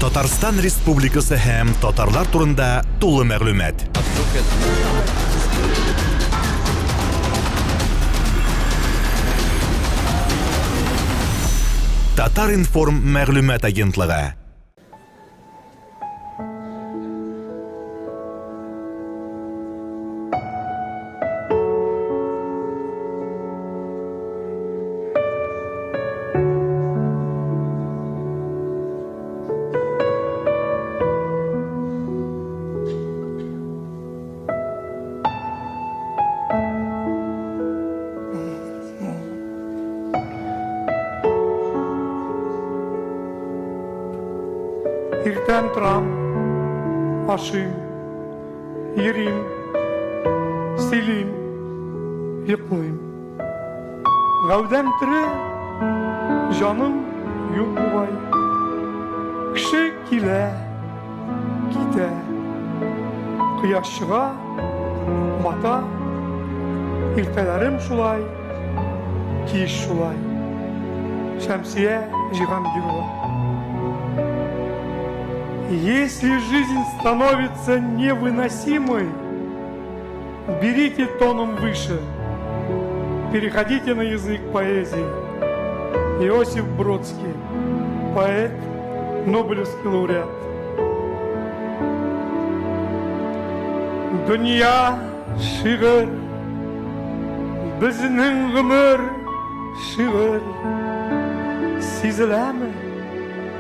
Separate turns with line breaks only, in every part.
Татарстан Республикасы һәм татарлар турында тулы мәгълүмат. Татар-информ мәгълүмат агентлыгы.
Иртән торам, ашыйм, йөрим, сөйлим, йоклыйм. Гәүдәм тере, җаным юк бугай. Кеше килә, китә. Кояш чыга, бата. Иртәләрем шулай, кич шулай. Шәмсия Җиһангирова. Если жизнь становится невыносимой, берите тоном выше, переходите на язык поэзии. Иосиф Бродский, поэт, Нобелевский лауреат. Дөнья шигырь, безнең гомер шигырь. Сизеләме?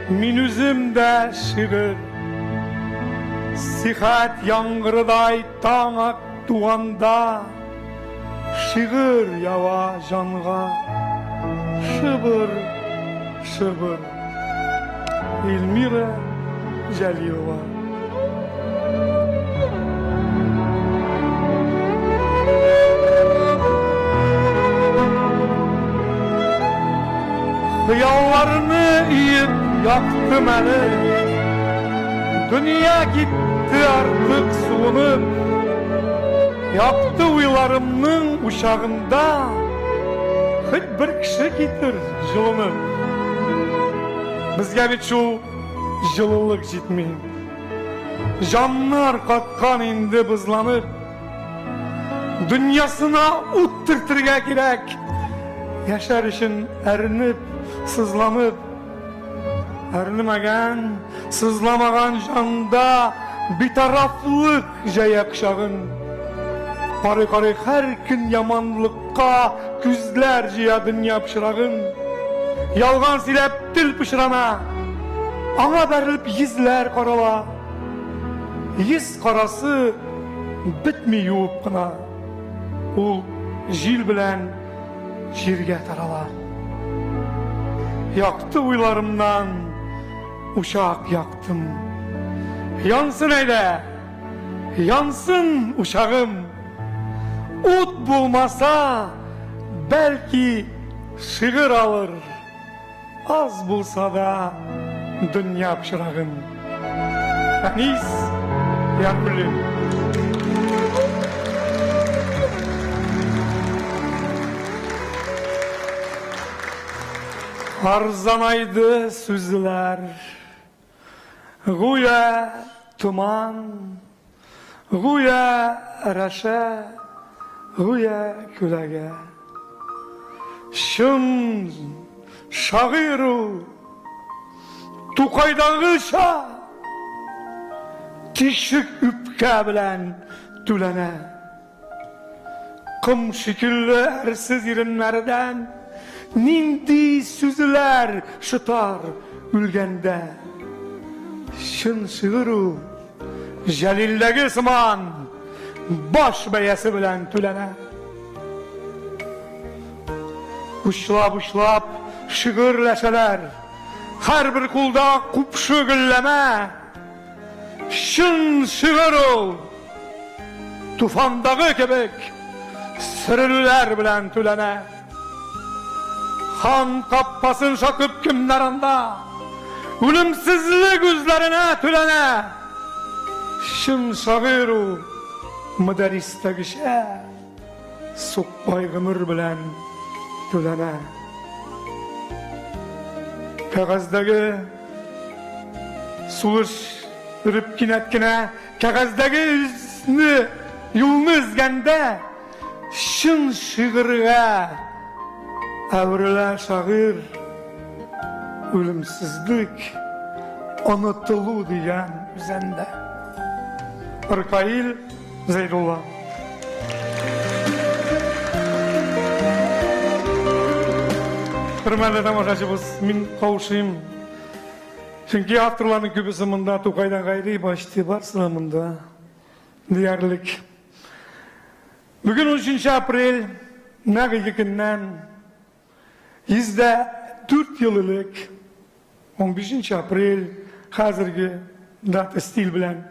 Мин үзем дә шигырь. Сихәт яңгырыдай таң ак туганда Шигырь ява җанга, шыбыр, шыбыр. Эльмира Җәлилова. Хыялларны өеп яктым әле. Дөнья китте артык суынып. Якты уйларымның учагында Хоть бер кеше китер җылынып. Безгә бит шул җылылык җитми. Җаннар каткан инде бозланып. Дөньясына ут төртергә кирәк. Яшәр өчен әрнеп, сызланып. Әрнемәгән, сызламаган җанда битарафлык җәя кочагын. Карый-карый һәр көн яманлыкка күзләр җыя дөнья пычрагын. Ялган сөйләп тел пычрана, аңа бәрелеп йөзләр карала. Йөз карасы бетми юып кына, ул җил белән җиргә тарала. Якты уйларымнан учак яктым. Янсын әйдә, янсын учагым. Ут булмаса, бәлки шигырь алыр. Аз булса да дөнья пычрагын. Фәнис Яруллин. Арзанайды сүзләр. Гүя томан, гүя рәшә, гүя күләгә. Чын шагыйрь ул, Тукайдагыча тишек үпкә белән түләнә. Ком шикелле әрсез иреннәрдән нинди сүзләр шытар үлгәндә. Чын шигырь ул, Җәлилдәге сыман, баш бәясе белән түләнә. Учлап-учлап шигырьләшәләр, һәрбер кулда купшы гөлләмә. Чын шигырь ул, туфандагы кебек, сөрелүләр белән түләнә. Хан капкасын шакып кемнәр анда? Үлемсезлек үзләренә түләнә. Чын шагыйрь ул, мөдәрристәгечә, сукбай гомер белән түләнә. Кәгазьдәге. Сулыш өреп кинәт кенә кәгазьдәге эзне, юлны эзгәндә, чын шигырьгә әверелә шагыйрь. Үлемсезлек, онытылу дигән үзәндә. Ркаил Зәйдулла. Хөрмәтле тамашачыбыз, мин каушыйм. Чөнки авторларның күбесе монда Тукайдан гайре почти барысы да монда диярлек. Бүген 13 апрель, нәкъ ике көннән 104 ел элек, 15 апрель, хәзерге дата стиль белән.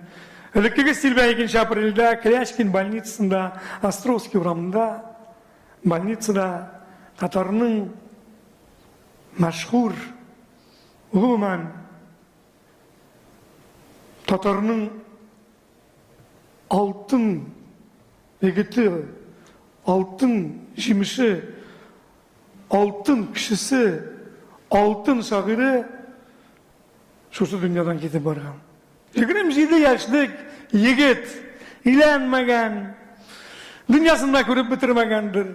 Элеккеге стиль белән 2 апрельдә Клячкин больницасында, Островский урамында больницада татарның мәшһүр, гомумән, татарның алтын егете, алтын җимеше, алтын кешесе, алтын шагыйре шушы дөньядан китеп барган. 27 яшьлек егет, өйләнмәгән, дөньясын да күреп бетермәгәндер.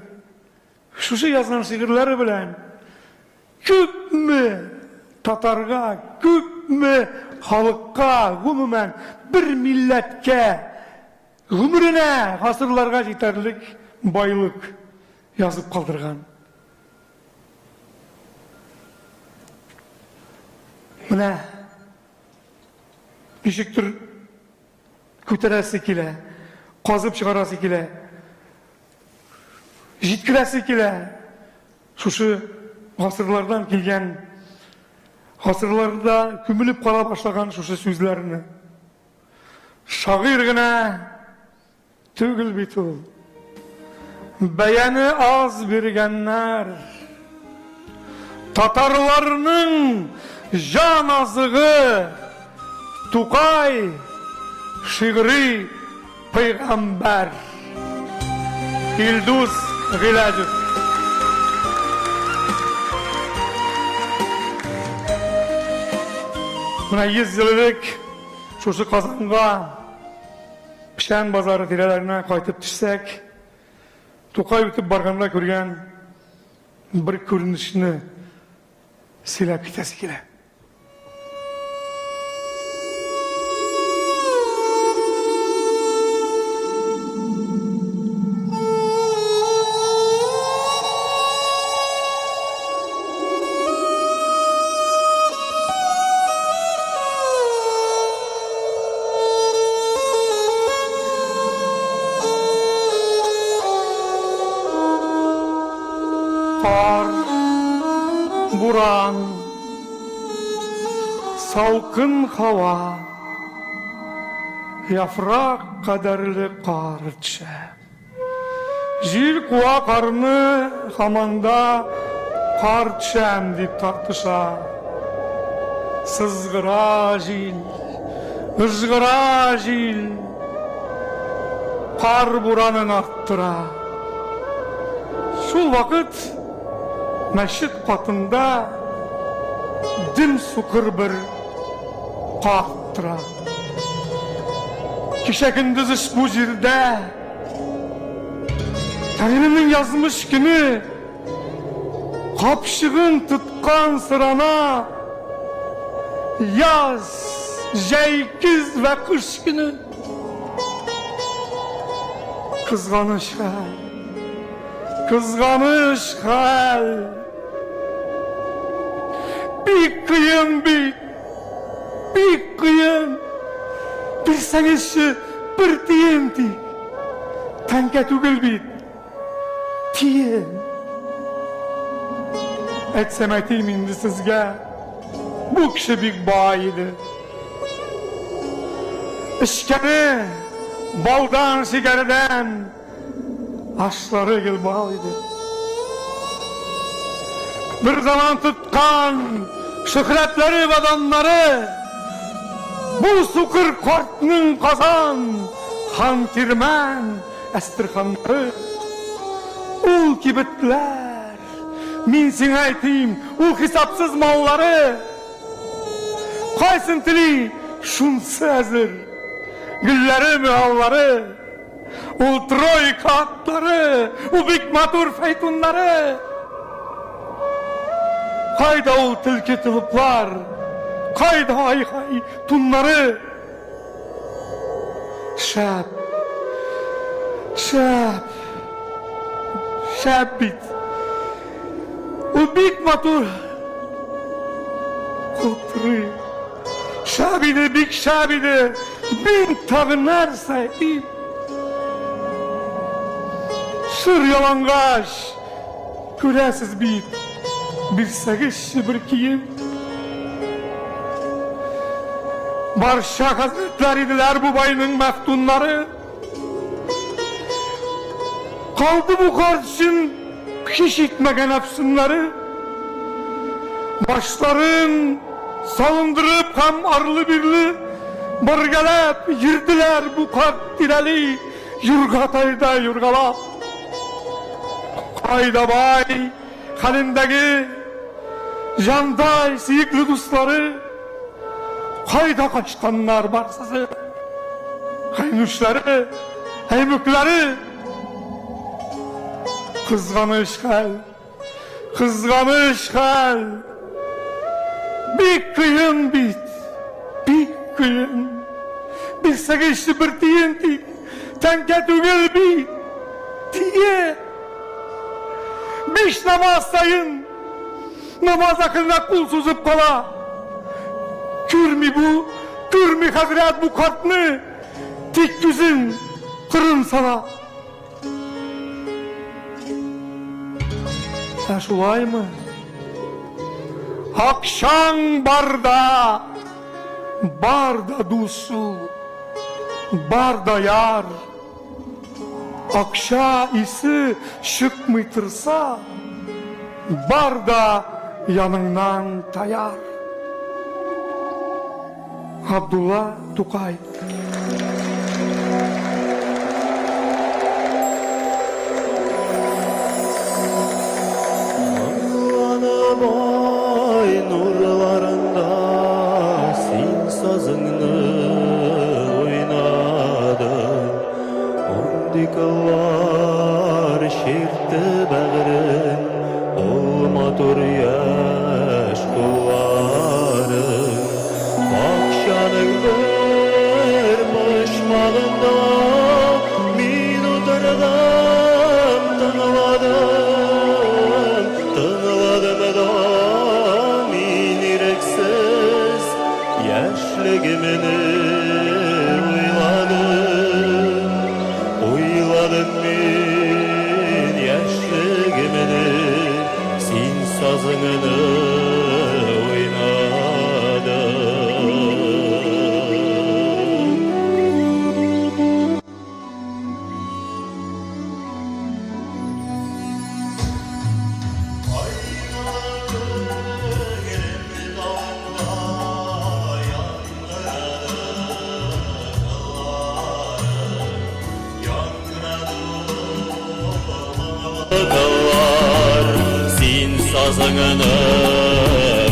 Шушы язган шигырьләре белән күпме татарга, күпме халыкка, гомумән, бер милләткә гомеренә, гасырларга җитәрлек байлык язып калдырган. Менә ничектер күтәрәсе килә, казып чыгарасы килә. Җиткерәсе килә, шушы гасырлардан килгән, гасырларда күмелеп кала башлаган шушы сүзләрне. Шагыйрь генә түгел бит ул. Бәяне аз биргәннәр. Татарларның җан азыгы Тукай шигъри Пәйгамбәр. Илдус Гыйләҗев. Менә 100 ел элек шушы Казанга Печән базары тирәләренә кайтып төшсәк, Тукай үтеп барганда күргән бер күренешне сөйләп китәсе килә. Кар, буран, Салкын һава, яфрак кадәрле кар төшә. Җил куа карны, һаман да кар төшәм дип тартыша. Сызгыра җил, ыжгыра җил, кар буранын арттыра. Шул вакыт Мәчет катында дөм сукыр бер карт тора. Кичә көндез ошбу җирдә Тәңренең язмыш көне капчыгын тоткан сырана яз, җәй, көз вә кыш көне. Кызганыч хәл. Кызганыч хәл. Бик кыен бит. Бик кыен. Бирсәгезче бер тиен тик. Тәңкә түгел бит. Тиен. Әйтсәм әйтим инде сезгә. Бу кеше бик бай иде. Эчкәне балдан, шикәрдән Ашлары гел бал иде. Бер заман тоткан шөһрәтләре вә даннары бу сукыр картның Казан, Ханкирмән, Әстерханнары, ул кибетләр, мин сиңа әйтим, ул хисапсыз маллары. Кайсын тели, шунсы әзер. Гөлләре, аллары, ул тройка атлары, ул бик матур фәйтуннары. Кайда ул төлке толыплар, кайда ай-хай туннары? Шәп, шәп, шәп бит. Ул бик матур. Кылтырый. Шәп иде, бик шәп иде. Мин тагы нәрсә әйтим? Шыр ялангач, күрәсез бит, бирсәгезче бер кием. Барча хәзрәтләр иделәр бу байның мәфтуннары. Калды бу карт өчен һич итмәгән әфсуннары. Башларын салындырып һәм арлы-бирле бергәләп йөрделәр бу карт тирәли юрга тайда юргалап. Кайда бай хәлендәге җандай сөекле дуслары? Кайда качканнар барсысы? Хәйнүшләре, хәймүкләре. Кызганыч хәл, кызганыч хәл. Бик кыен бит, бик кыен. Бирсәгезче бер тиен тик, тәңкә түгел бит, тиен. Биш намаз саен намаз әһеленә кул сузып кала. Күрми бу, күрми хәзрәт бу картны, тик күзен кырын сала. Ә шулаймы? Акчаң барда, бар да дус ул, бар да яр. Акча исе чыкмый торса, бар да яныңнан таяр. Габдулла Тукай.
Моңланып ай нурларында син сазыңны уйнадың. Андый кыллар чиртте бәгырен, ул матур яшь кулларың. Бакчаның бер почмагында мин утырдым, тыңладым, тыңладым да мин ирексез яшьлегемне уйладым. Уйладым мин яшьлегемне, син сазыңны уйнадың. Син сазыңны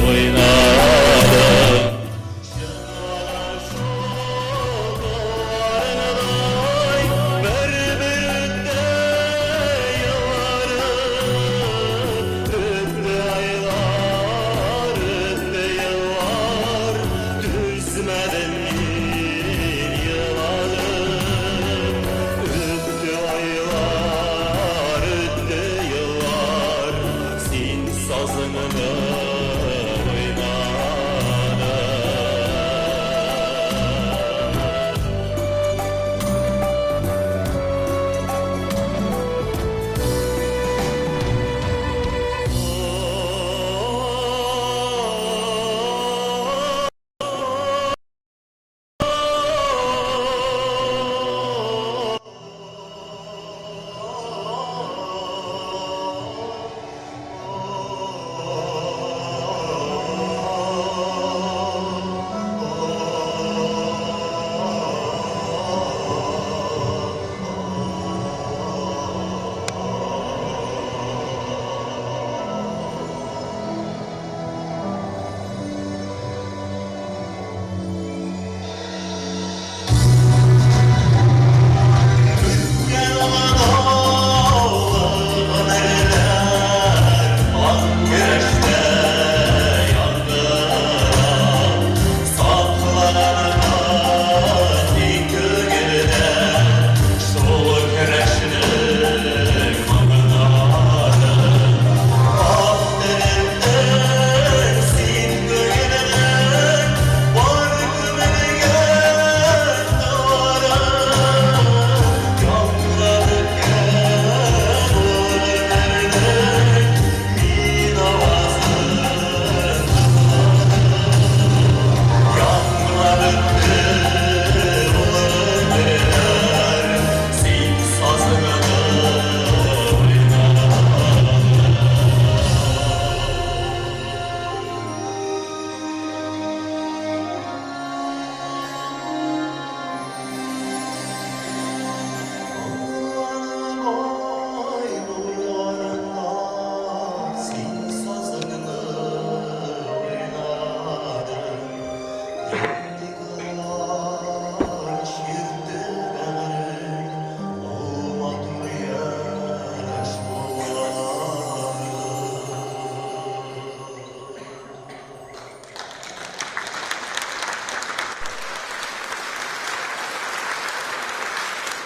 уйнадың. Түзмәдем мин, еладым. Үтте айлар, үтте еллар, син сазыңны уйнадың.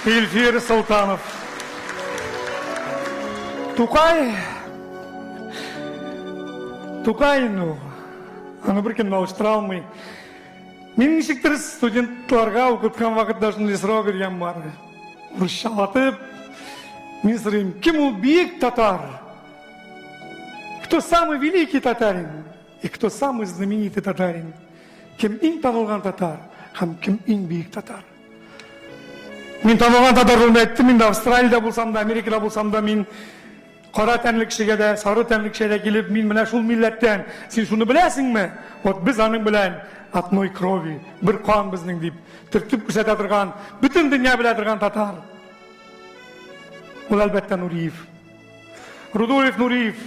Илфир Солтанов. Тукай, Тукай, ну, аны беркем дә алыштыра алмый. Мин ничектер студентларга укыткан вакытта шундый сорау биргән бар. Урысчалатып, мин сорыйм, кем ул бөек татар? Кто самый великий татарин? И кто самый знаменитый татарин? Кем иң танылган татар һәм кем иң бөек татар? Мин танылган татар булып әйттем, инде Австралиядә булсам да, Америкада булсам да, мин кара тәнле кешегә дә, сары тәнле кешегә дә килеп, мин менә шул милләттән, син шуны беләсеңме? Вот без аның белән одной крови, бер кан безнең дип, төртеп күрсәтә торган, бөтен дөнья белә торган татар. Ул әлбәттә Нуриев. Рудольф Нуриев,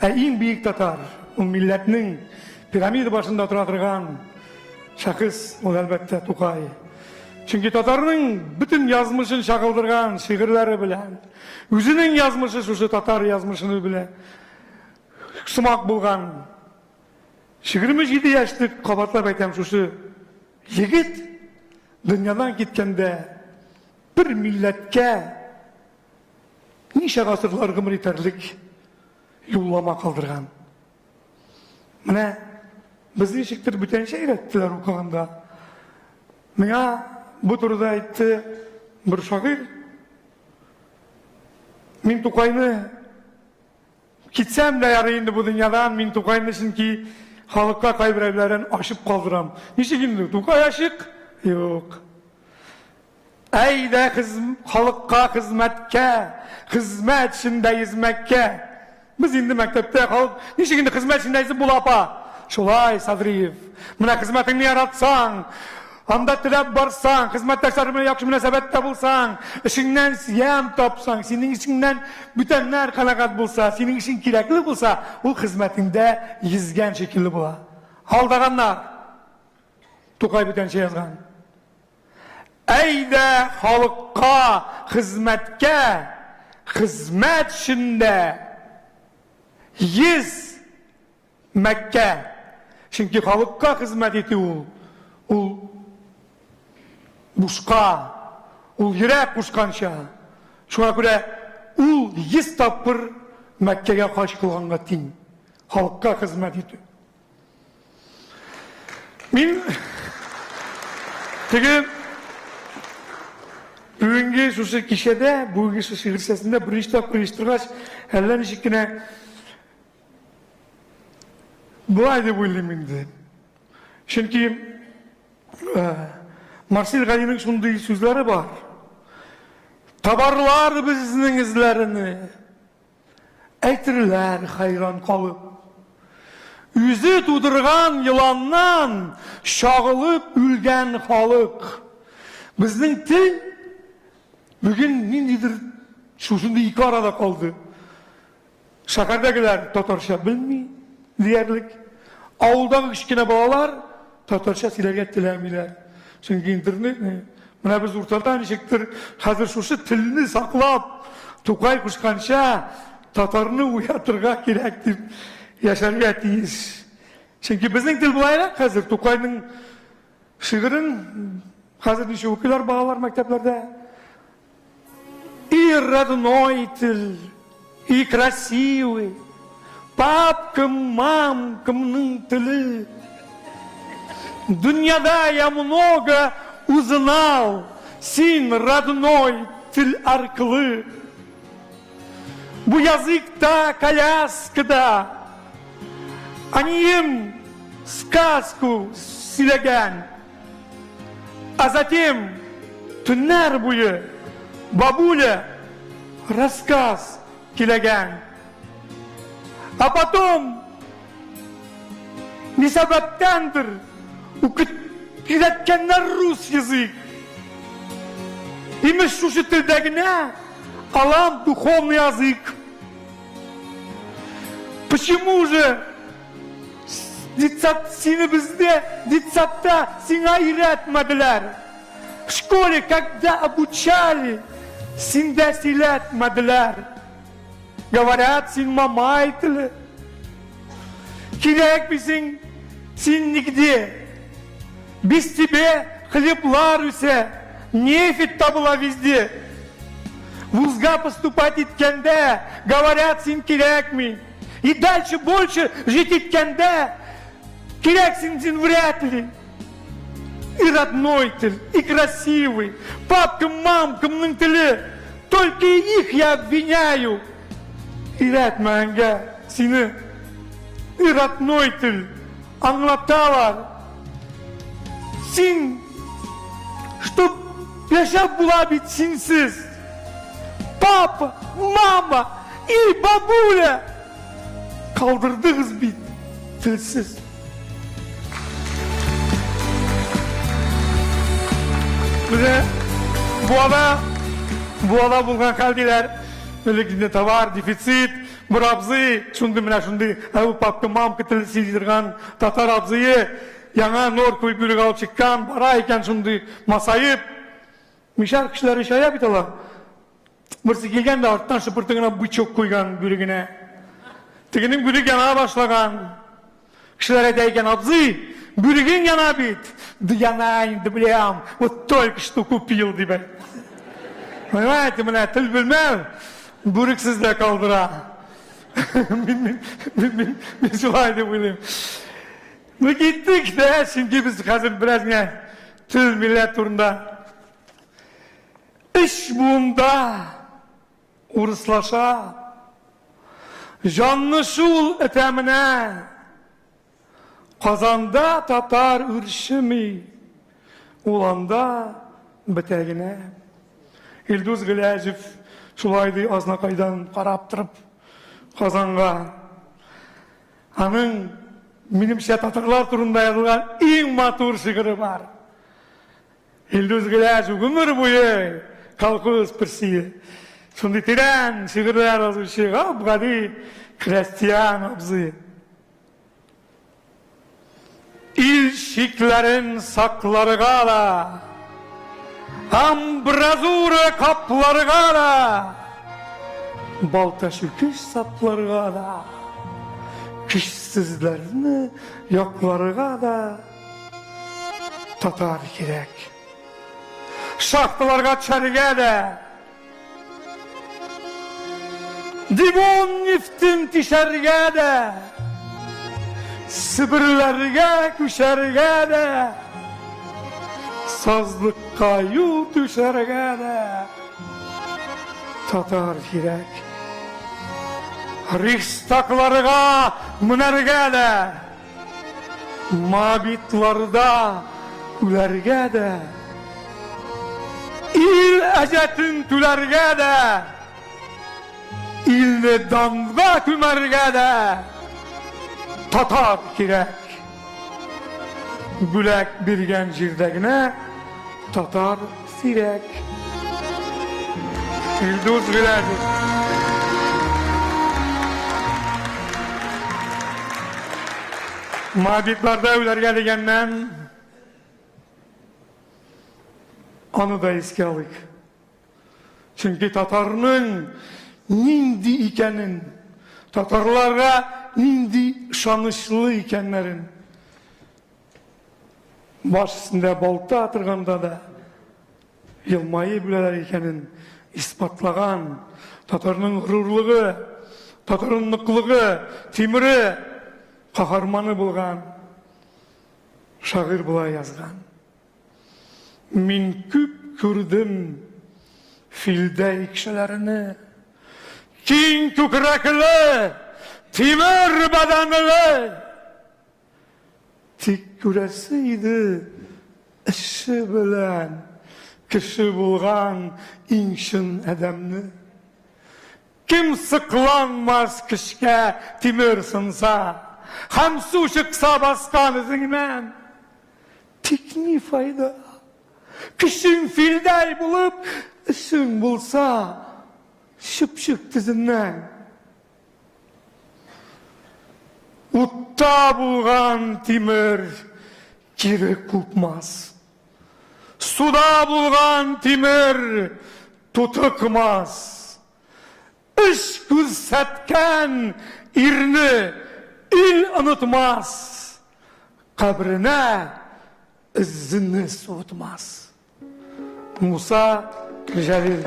ә иң бөек татар, ул милләтнең пирамида башында тора торган шәхес, ул әлбәттә Тукай. Чөнки татарның бөтен язмышын чагылдырган шигырьләре белән, үзенең язмышы шушы татар язмышыны белән сымак булган 27 яшьлек, кабатлап әйтәм, шушы егет дөньядан киткәндә бер милләткә Ничә гасырлар гомер итәрлек юллама калдырган. Менә без ничектер бүтәнчә өйрәттеләр укыганда. Миңа бу турыда әйтте бер шагыйрь. Мин Тукайны китсәм дә ярый инде бу дөньядан, мин Тукайны чөнки халыкка кайберәүләрен ачып калдырам. Ничек инде? Тукай ачык? Юк. Әйдә халыкка хезмәткә, хезмәт эчендә йөзмәккә. Без инде мәктәптә халык ничек инде хезмәт эчендә йөзеп була, апа? Шулай, Садриев. Менә хезмәтеңне яратсаң, анда теләп барсаң, хезмәттәшләр белән яхшы мөнәсәбәттә булсаң, эшеңнән ямь тапсаң, синең эшеңнән бүтәннәр канәгать булса, синең эшең кирәкле булса, ул хезмәтеңдә йөзгән шикелле була. Алдаганнар. Тукай бүтәнчә язган. Әйдә халыкка хезмәткә, хезмәт эчендә 100 Мәккә. Чөнки халыкка хезмәт итү ул, ул бушка, ул йөрәк кушканча. Шуңа күрә ул 100 тапкыр Мәккәгә хаҗ кылганга тиң. Халыкка хезмәт итү. Мин теге бүгенге шушы кичәдә, бүгенге шушы шигырь беренче тапкыр оештыргач, әллә ничек кенә болай дип уйлыйм инде. Чөнки Марсель Галинең шундый сүзләре бар. Табарлар безнең эзләрне. Әйтерләр хәйран калып. Үзе тудырган еланнан чагылып үлгән халык. Безнең тел бүген ниндидер шушындый ике арада калды. Шәһәрдәгеләр татарча белми диярлек. Авылдагы кечкенә балалар татарча сөйләргә теләмиләр. Чөнки интернет, менә без уртада ничектер хәзер шушы телне саклап, Тукай кушканча татарны уятырга кирәк дип яшәргә тиеш. Чөнки безнең тел болайрак хәзер Тукайның шигырен хәзер ничек укыйлар балалар мәктәпләрдә? И родной тел, и красивый, папкам, мамкамның теле. Дөньяда я много узнал, син родной тел аркылы. Бу языкта коляскада әнием сказку сөйләгән. А затем төннәр буе бабуля рассказ киләгән. А потом ни сәбәптәндер өйрәткәннәр рус язык. Имеш шушы телдә генә алам духовный язык. Почему же Детсад сине бездә детсадта сиңа өйрәтмәделәр. В школе, когда обучали, синдә сөйләтмәделәр. Говорят, син мамай теле. Кирәкмисең син нигде. Без тебе хлеблар үсә. Нефть табыла везде. Вузга поступать иткәндә, говорят, син кирәкми. И дальше больше жить иткәндә, кирәксең син вряд ли. И родной тел, и красивый. Папка, мамкамның теле. Только их я обвиняю. Өйрәтмәгәнгә сине. И родной тел аңлаталар. Син, чтоб яшәп була бит синсез. Папа, мама и бабуля калдырдыгыз бит телсез. Менә Буада, Буада булган хәл диләр. Элек инде товар, дефицит, бер абзый, шундый менә шундый, ә папка, мамка теле сөйли торган татар абзые яңа норковый бүрек алып чыккан, бара икән шундый масаеп. Мишәр кешеләре чая бит алар. Берсе килгән дә арттан шыпырты гына бычок куйган бүрегенә. Тегенең бүрек яна башлаган. Кешеләр әйтә икән, абзый, бүрегең яна бит. Да яна инде, беләм, вот только что купил, дип әйтте. Понимаете, менә тел белмәү бүрексез дә калдыра. Мин, мин, мин, мин, мин шулай дип уйлыйм. Ну киттек тә, чөнки без хәзер бераз генә тел, милләт турында. Өч буында урыслаша. Җанны шул этә менә. Казанда татар үрчеми, ул анда бетә генә. Илдус Гыйләҗев шулай ди Азнакайдан карап торып Казанга. Аның, минемчә, татарлар турында язылган иң матур шигыре бар. Илдус Гыйләҗев гомер буе колхоз персие. Шундый тирән шигырьләр язучы гап-гади крестьян абзый. Ил чикләрен сакларга да, амбразура капларга да, балта чүкеч сапларга да, көчсезләрне якларга да татар кирәк. Шахталарга төшәргә дә, Дивон нефтен тишәргә дә, Себерләргә күчәргә дә, Сазлыкка юл түшәргә дә татар кирәк. Рейхстагларга менәргә дә, Мабитларда үләргә дә, ил әҗәтен түләргә дә, илне данга күмәргә дә татар кирәк. Бүләк биргән җирдә генә татар сирәк. Илдус Гыйләҗев. Мабитларда үләргә дигәннән аны да искә алыйк. Чөнки татарның нинди икәнен, татарларга нинди ышанычлы икәннәрен баш өстендә балта торганда да елмаеп беләләр икәнен исбатлаган татарның горурлыгы, татарның ныклыгы, тимере, каһарманы булган шагыйрь болай язган. Мин күп күрдем филдәй кешеләрне. Киң күкрәкле, тимер бәдәнле. Тик күрәсе иде эше белән кеше булган иң чын адәмне. Кем сыкланмас көчкә тимер сынса, һәм су чыкса баскан эзеңнән. Тик ни файда? Көчең филдәй булып, эшең булса, чыпчык тезеннән. Утта булган тимер кире купмас. Суда булган тимер тутыкмас. Эш күрсәткән ирне ил онытмас, кабренә эзне суытмас. Муса Җәлил.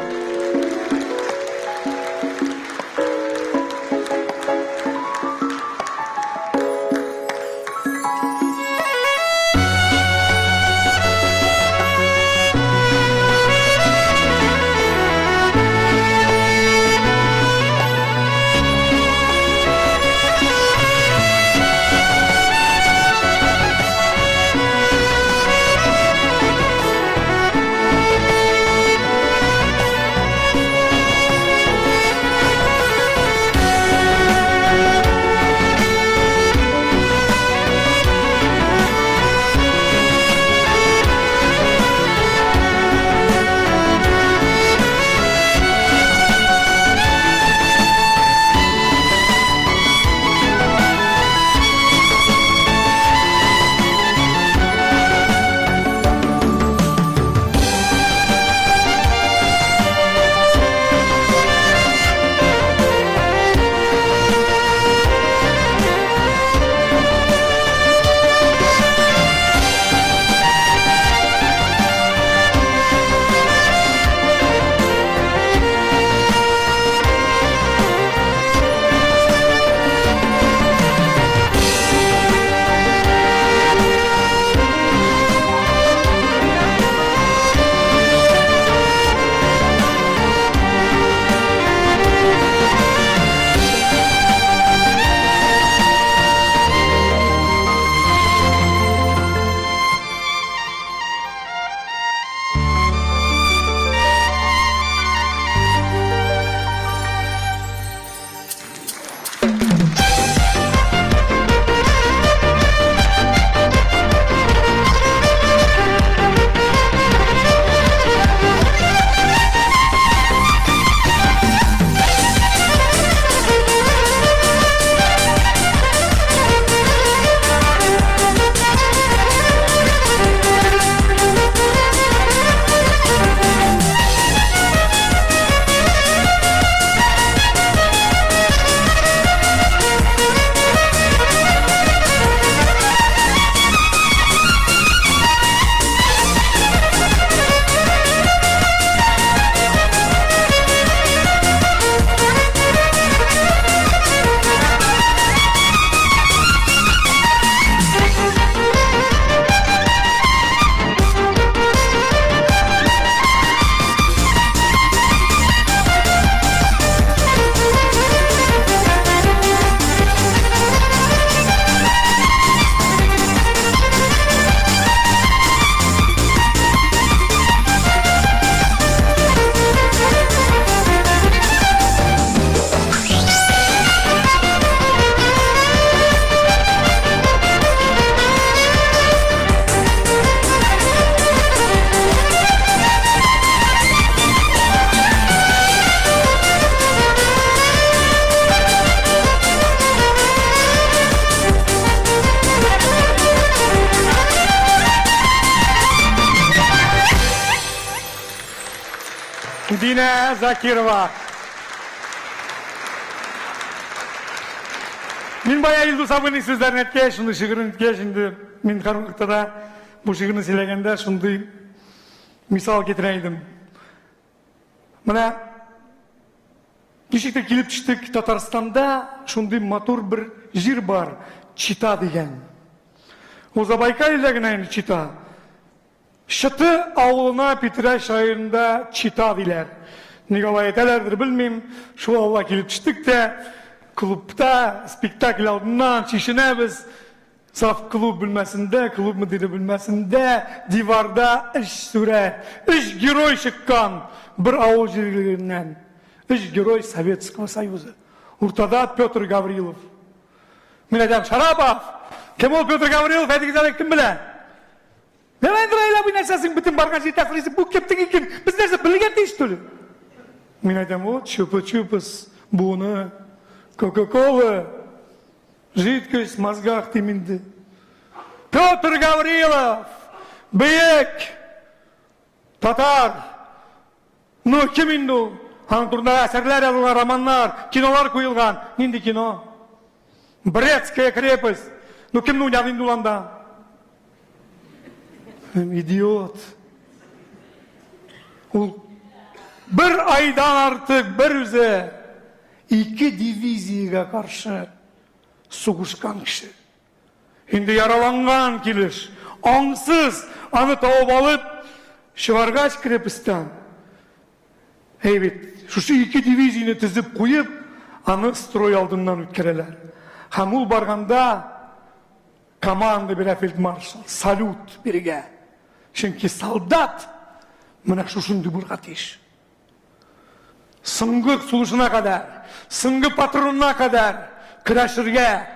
Динә Закирова. Мин бая Илдус абыйның сүзләрен әйткәч, шундый шигырен әйткәч, инде мин һәрвакытта да бу шигырьне сөйләгәндә шундый мисал китерә идем. Менә ничек тә килеп төштек, Татарстанда шундый матур бер җир бар, Чита дигән. Ул Забайкальедә генә инде Чита. Чыты авылына Питрәч районында Чита диләр. Ник алай әйтәләрдер, белмим. Шул авылга килеп төштек тә, клубта спектакль алдыннан чишенәбез. Саф клуб бүлмәсендә, клуб мөдире бүлмәсендә диварда өч сурәт, өч герой чыккан бер авыл җирлегеннән. Өч герой Советского Союза. Уртада Петр Гаврилов. Мин әйтәм, Шарапов! Кем ул Петр Гаврилов? Әйтегез әле, кем белә? Нәмәдер айлап бу нәрсәсең бөтен барган җирдә сорыйсың, бу кем теге кем? Без нәрсә белергә тиеш түгел. Мин әйтәм, вот чупа-чупас, буны, Кока-кола, жидкость в мозгах дим инде. Петр Гаврилов, бөек татар. Ну, кем инде ул? Аның турында әсәрләр язылган, романнар, кинолар куелган. Нинди кино? Брестская крепость. Ну, кемне уйнады инде ул анда? Идиот. Ул бер айдан артык бер үзе ике дивизиягә каршы сугышкан кеше. Инде яраланган килеш, аңсыз аны табып алып чыгаргач крепостьтан, әй бит, шушы ике дивизияне төзеп куеп, аны строй алдыннан үткәрәләр. Һәм ул барганда команда бирә фельдмаршал, салют бирергә. Чөнки солдат менә шушындый булырга тиеш. Соңгы сулышына кадәр, соңгы патронына кадәр көрәшергә,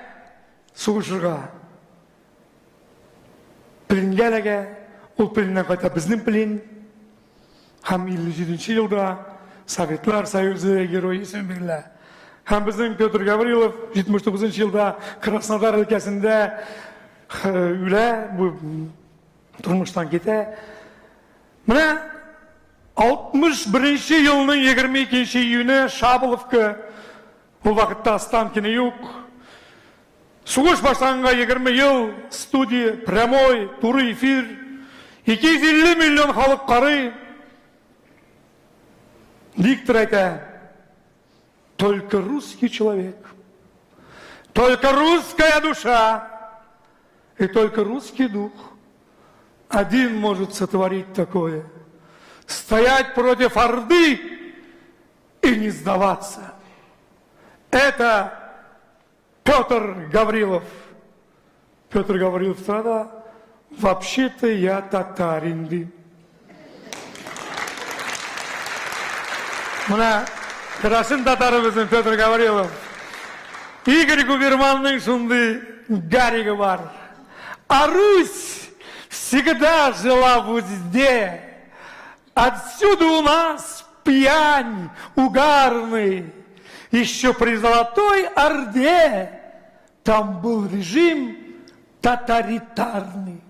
сугышырга. Пленгә эләгә, ул пленнән кайта безнең плен. Һәм 57 елда Советлар Союзы герое исеме бирелә. Һәм безнең Петр Гаврилов 79 елда Краснодар өлкәсендә үлә, бу тормыштан китә. Менә 61 елның 22 июне Шаболовка, ул вакытта Останкино юк. Сугыш башланганга 20 ел, студия, прямой, туры эфир. 250 миллион халык карый. Диктор әйтә, только русский человек, только русская душа и только русский дух один может сотворить такое. Стоять против Орды и не сдаваться. Это Петр Гаврилов. Петр Гаврилов тора да, вообще-то я татарин, ди. Менә керәшен татары безнең Петр Гаврилов. Игорь Губерманның шундый гаригы бар. А Русь всегда жила в узде. Отсюда у нас пьянь угарный. Еще при Золотой Орде там был режим тоталитарный.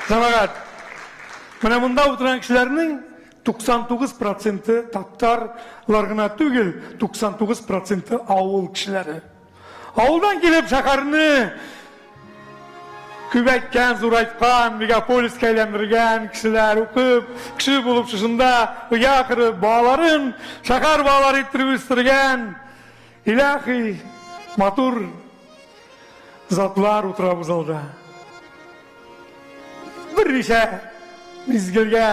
Җәмәгать, менә монда утырган кешеләрнең 99 проценты татарлар гына түгел, 99 проценты авыл кешеләре. Авылдан килеп шәһәрне күбәйткән, зурайткан, мегаполиска әйләндергән кешеләр укып, кеше булып шушында оя корып, балаларын шәһәр балалары иттереп үстергән илаһи матур затлар утыра бу залда. Берничә мизгелгә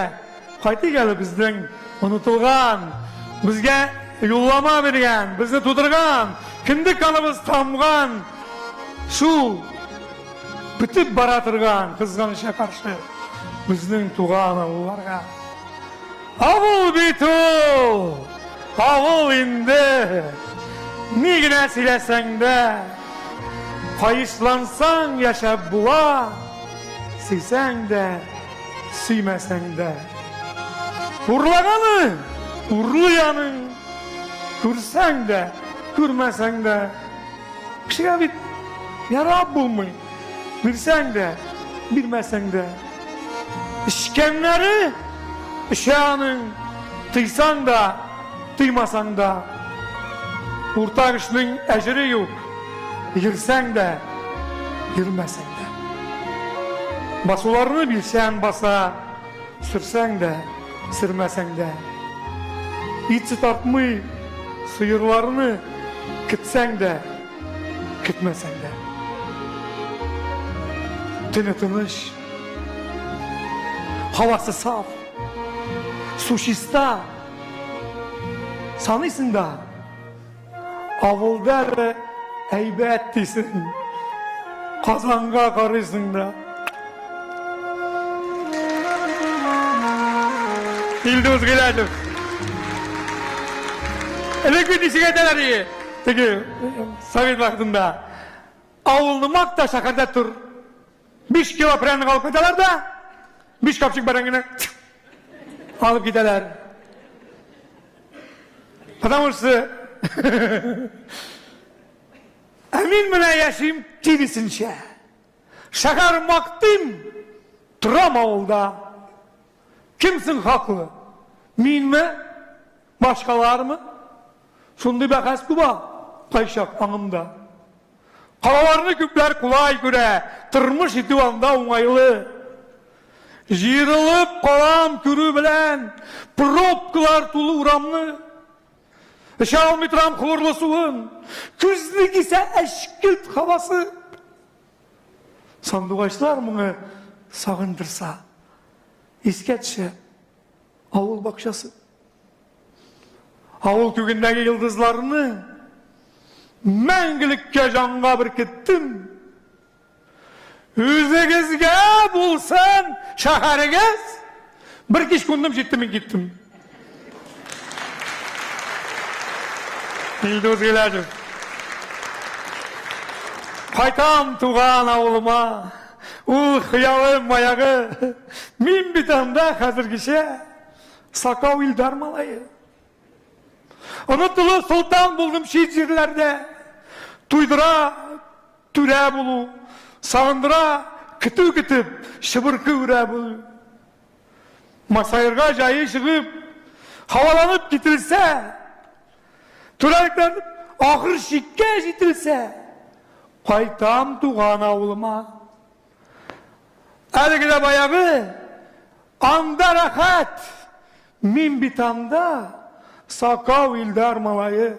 кайтыйк әле безнең онытылган, безгә юллама биргән, безне тудырган, кендек каныбыз тамган шул бетеп бара торган, кызганычка каршы, безнең туган авылларга. Авыл бит ул! Авыл инде! Ни генә сөйләсәң дә, каешлансаң яшәп була, сөйсәң дә, сөймәсәң дә. Урлаганы урлый аның, күрсәң дә, күрмәсәң дә. Кешегә бит ярап булмый. Бирсәң дә, бирмәсәң дә. Эчкәннәре эчә аның, тыйсаң да, тыймасаң да. Уртак эшнең әҗере юк, йөрсәң дә, йөрмәсәң дә. Басуларны билчән баса, сөрсәң дә, сөрмәсәң дә. Ит-сөт артмый, сыерларны көтсәң дә, көтмәсәң дә. Төне тыныч, һавасы саф, су чиста. Саныйсың да, авылда әле әйбәт дисең. Казанга карыйсың да. Илдус Гыйләҗев. Элек бит ничек әйтәләр ие, теге совет вакытында. Авылны макта, шәһәрдә тор. 5 кило пряник алып кайталар да, 5 капчык бәрәңгене алып китәләр. Потому что Ә мин менә яшим киресенчә. Шәһәр мактыйм, торам авылда. Кем соң хаклы? Минме? Башкалармы? Шундый бәхәс куба кайчак аңымда. Калаларны күпләр кулай күрә, тормыш итү анда уңайлы. Җыерылып калам күрү белән пробкалар тулы урамны. Эчә алмый торам хлорлы суын. Күзне кисә әчкелт һавасы. Сандугачлар моңы сагындырса, искә төшә авыл бакчасы. Авыл күгендәге йолдызларны мәңгелеккә җанга беркеттем. Үзегезгә булсын шәһәрегез! Бер кич кундым, җитте, мин киттем. Илдус Гыйләҗев. Кайтам туган авылыма. Ул хыялым маягы. Мин бит анда хәзергечә Сакау Илдар малае. Онытылып солтан булдым чит җирләрдә. Туйдыра түрә булу, сагындыра көтү көтеп, чыбыркы үрә булу. Масаерга җае чыгып, һаваланып кителсә, түрәлекләр ахыр чиккә җителсә, кайтам туган авылыма. Әлеге дә баягы, анда рәхәт, мин бит анда Сакау Илдар малае.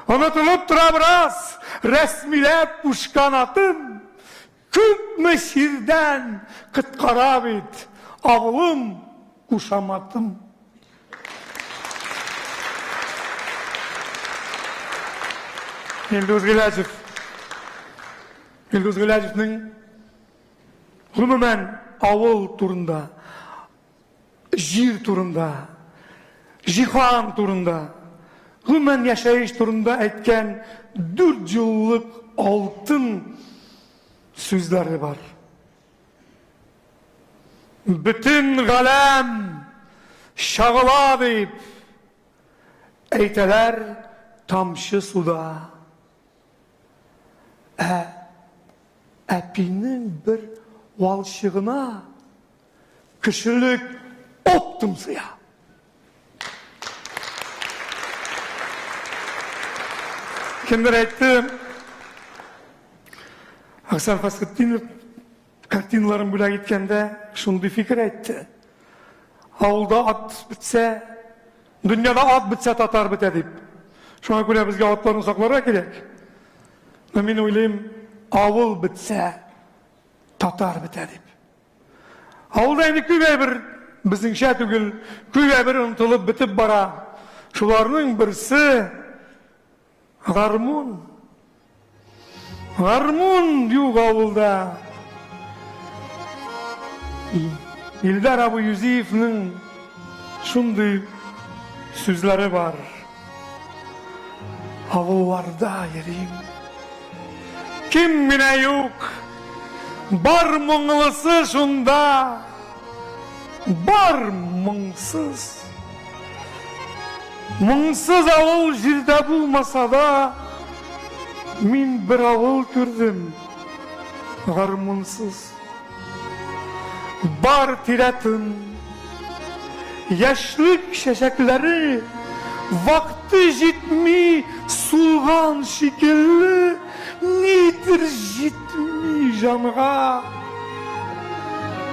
Онытылып тора бераз, рәсмиләп кушкан атым, күпме чирдән коткара бит авылым, кушаматым. Илдус Гыйләҗев. Илдус Гыйләҗевнең гомумән авыл турында, җир турында, җиһан турында, гомумән яшәеш турында әйткән 4 еллык алтын сүзләре бар. Бөтен галәм чагыла дип әйтәләр тамчы суда. Ә әпинең бер валчыгына кешелек оптом сыя. Кемдер әйтте, Аксан Фасхетдинов картиналарын бүләк иткәндә шундый фикер әйтте. Авылда ат бетсә, дөньяда ат бетсә, татар бетә дип. Шуңа күрә безгә атларны сакларга кирәк. Но мин уйлыйм, авыл бетсә, татар бетә дип. Авылда инде күп әйбер безнеңчә түгел, күп әйбер онытылып бетеп бара. Шуларның берсе гармун. Гармун юк авылда. Илдар абый Юзиевның шундый сүзләре бар. Авылларда йөрим. Кем генә юк, бар моңлысы шунда, бар моңсыз. Моңсыз авыл җирдә булмаса да, мин бер авыл күрдем, гармунсыз. Бар тирә тын. Яшьлек чәчәкләре вакыты җитми сулган шикелле, нидер җитми җанга.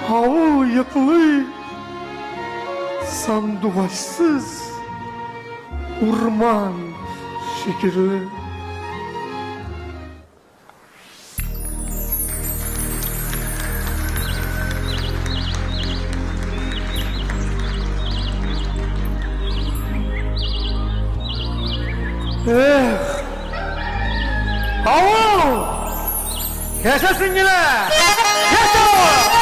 Авыл йоклый, сандугачсыз урман шикелле. Эх! Авыл! Яшәсен генә! Яшә авыл!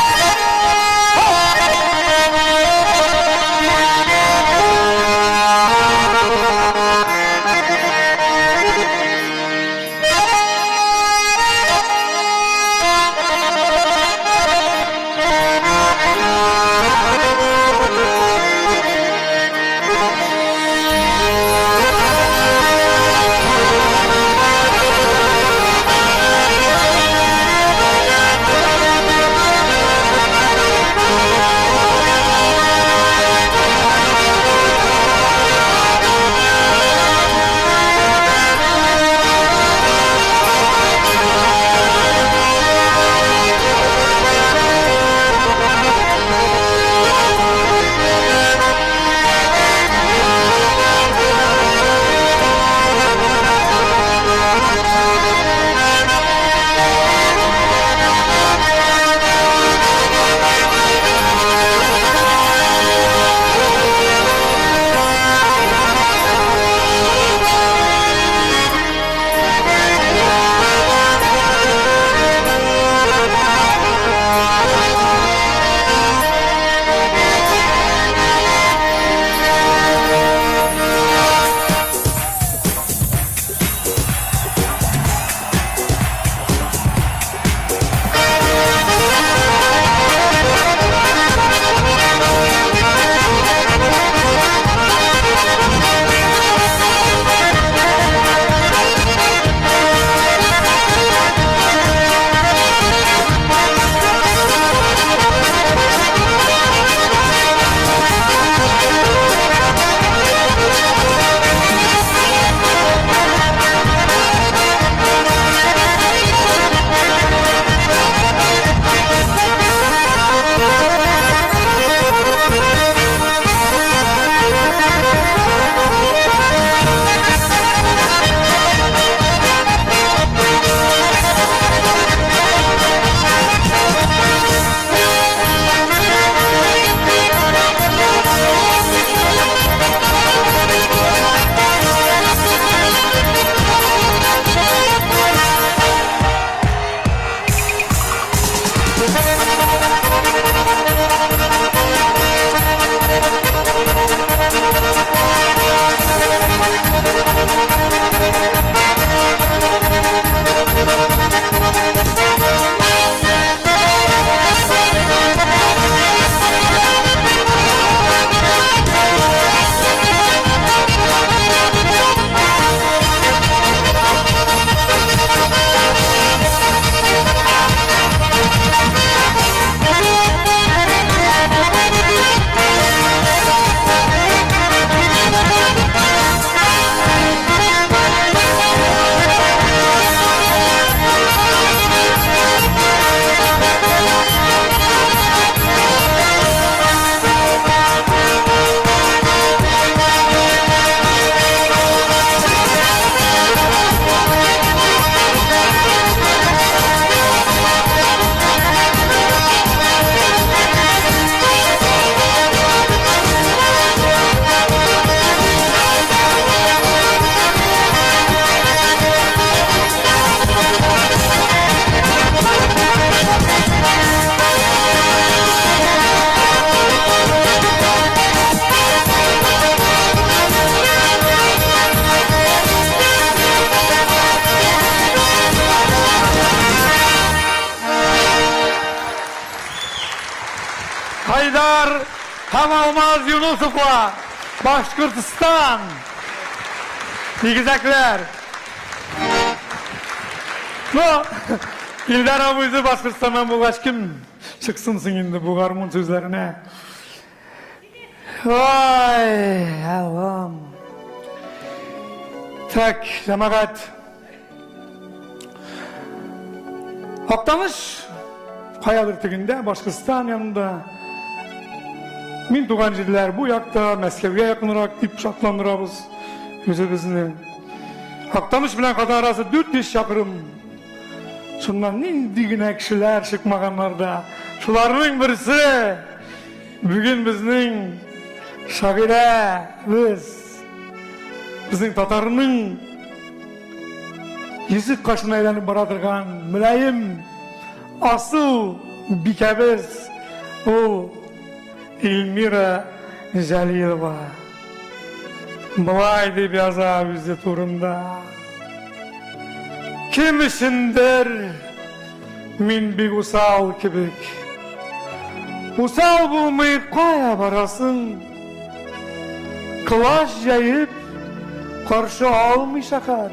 Айдар һәм Алмаз Юнусовлар, Башкортстан. Игезәкләр. Ну, Илдар абыйсы Башкортстаннан булгач, кем чыксын соң инде бу гармун сүзләренә? Ай, Аллам. Так, җәмәгать. Актаныш каядыр тегендә, Башкортстан янында. Мин туган җирләр бу якта, Мәскәүгә якынрак дип шатландырабыз үзебезне. Актаныш белән Казан арасы 400 чакрым. Шуннан нинди генә кешеләр чыкмаганнар да. Шуларның берсе бүген безнең шагыйрәбез, безнең татарның йөзек кашына әйләнеп бара торган мөлаем, асыл бикәбез ул Эльмира Җәлилова. Болай дип яза үзе турында. Кем өчендер мин бик усал кебек. Усал булмый кая барасың? Колач җәеп каршы алмый шәһәр.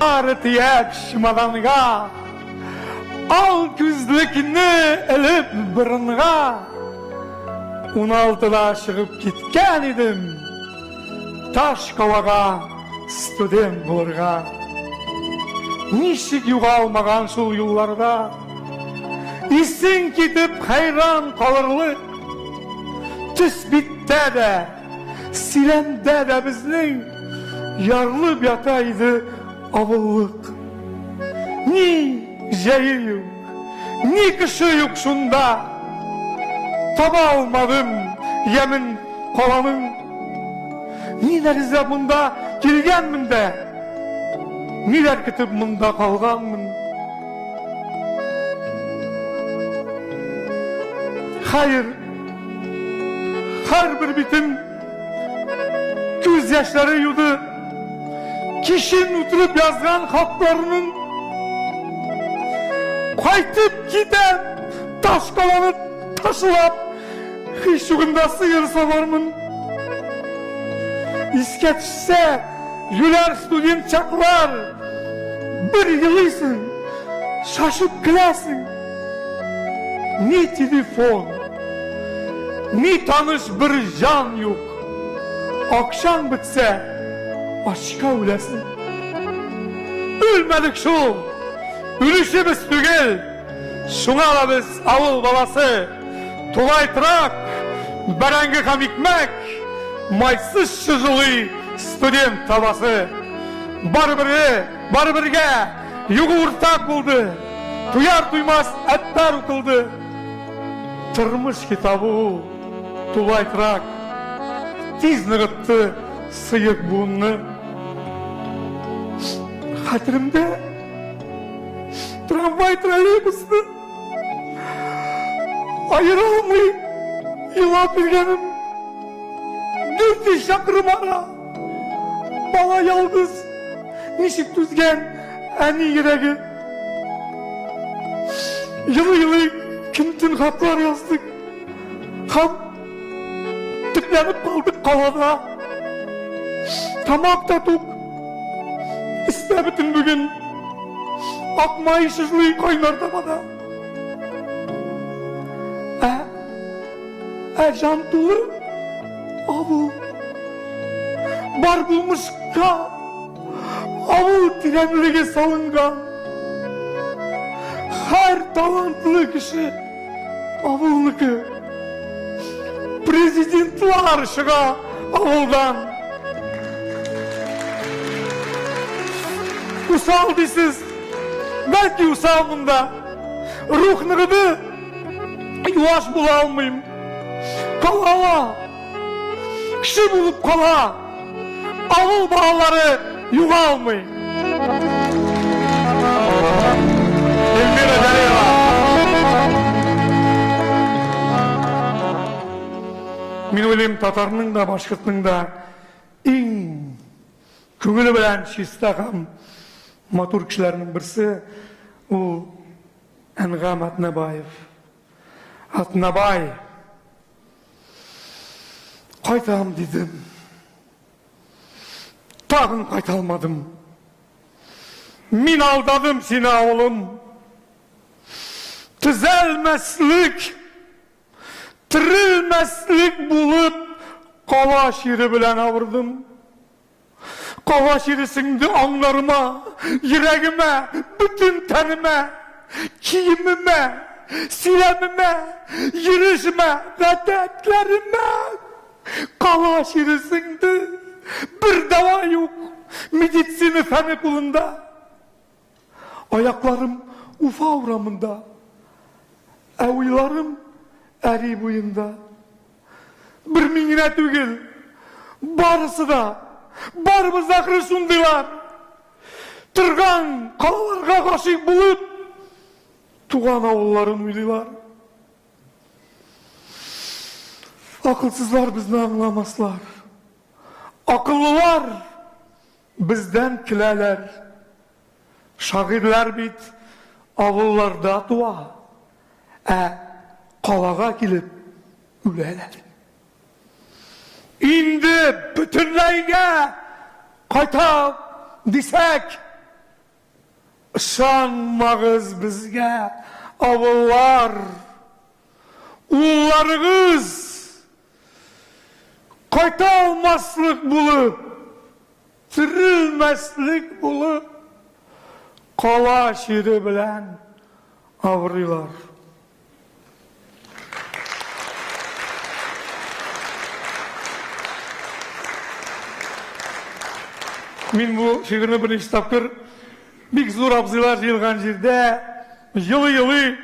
Ары төяп чемоданга, ал күзлекне элеп борынга. Уналтыда чыгып киткән идем, таш калага студент булырга. Ничек югалмаган шул юлларда, исең китеп хәйран калырлык. Төс биттә дә, сөйләмдә дә безнең ярылып ята иде авыллык. Ни җәе юк, ни кеше юк шунда. Таба алмадым ямен каланың. Ниләр эзләп монда килгәнмен дә, ниләр көтеп монда калганмын. Хәер, һәрбер битем күз яшьләре юды. Кичен утырып язган хатларының кайтып китәм, таш каланы ташлап, һич югында сыер савармын. Искә төшсә, юләр студент чаклар, бер елыйсың, шашып көләсең. Ни телефон, ни таныш бер җан юк. Акчаң бетсә, ачка үләсең. Үлмәдек шул, үлүчебез түгел. Шуңа да без авыл баласы. Тулай торак, бәрәңге һәм икмәк, майсыз чыжылый студент табасы. Барыбер, барыбергә югы уртак булды. Туяр туймас әттәр укылды. Тормыш китабы ул, тулай торак. Тиз ныгытты сыек буынны. Хәтеремдә трамвай троллейбусны аера алмый елап йөргәнем. 400 чакрым ара. Бала ялгыз. Ничек түзгән әни йөрәге. Елый-елый көн-төн хатлар яздык. Һәм төпләнеп калдык калада. Тамак та тук. Истә бөтен бүген. Акмай шыжлый кайнар табада. Ә, ә җан тулы авыл. Бар булмышка авыл тирәнлеге салынган. Һәр талантлы кеше авылныкы. Президентлар чыга авылдан. Усал дисез. Бәлки усалмын да. Рух ныгыды. Юаш була алмыйм. Кала. Кеше булып кала. Авыл балалары югалмый. Эльмира Галиева. Мин уйлыйм, татарның да, башкортның да иң күңеле белән чиста һәм матур кешеләрнең берсе ул Әнгам Атнабаев. Атнабай. Кайтам дидем. Тагын кайта алмадым. Мин алдадым сине, авылым. Төзәлмәслек, терелмәслек булып кала чире белән авырдым. Кала чире сеңде аңнарыма, йөрәгемә, бөтен тәнемә, киемемә, сөйләмемә, йөрешемә, гадәтләремә. Кала чире сеңде. Бер дәва юк. Медицина фәне кулында. Аякларым Уфа урамында, ә уйларым Әри буенда. Бер мин генә түгел, барысы да, барыбыз да ахры шундыйлар. Торган калаларга гашыйк булып, туган авылларын уйлыйлар. Акылсызлар безне аңламаслар. Акыллылар бездән көләләр. Шагыйрьләр бит авылларда туа, ә калага килеп үләләр. Инде бөтенләйгә кайтам дисәк, ышанмагыз безгә, авыллар. Улларыгыз кайта алмаслык булып, терелмәслек булып, кала чире белән авырыйлар. Мин бу шигырьне берничә тапкыр бик зур абзыйлар җыелган җирдә елый-елый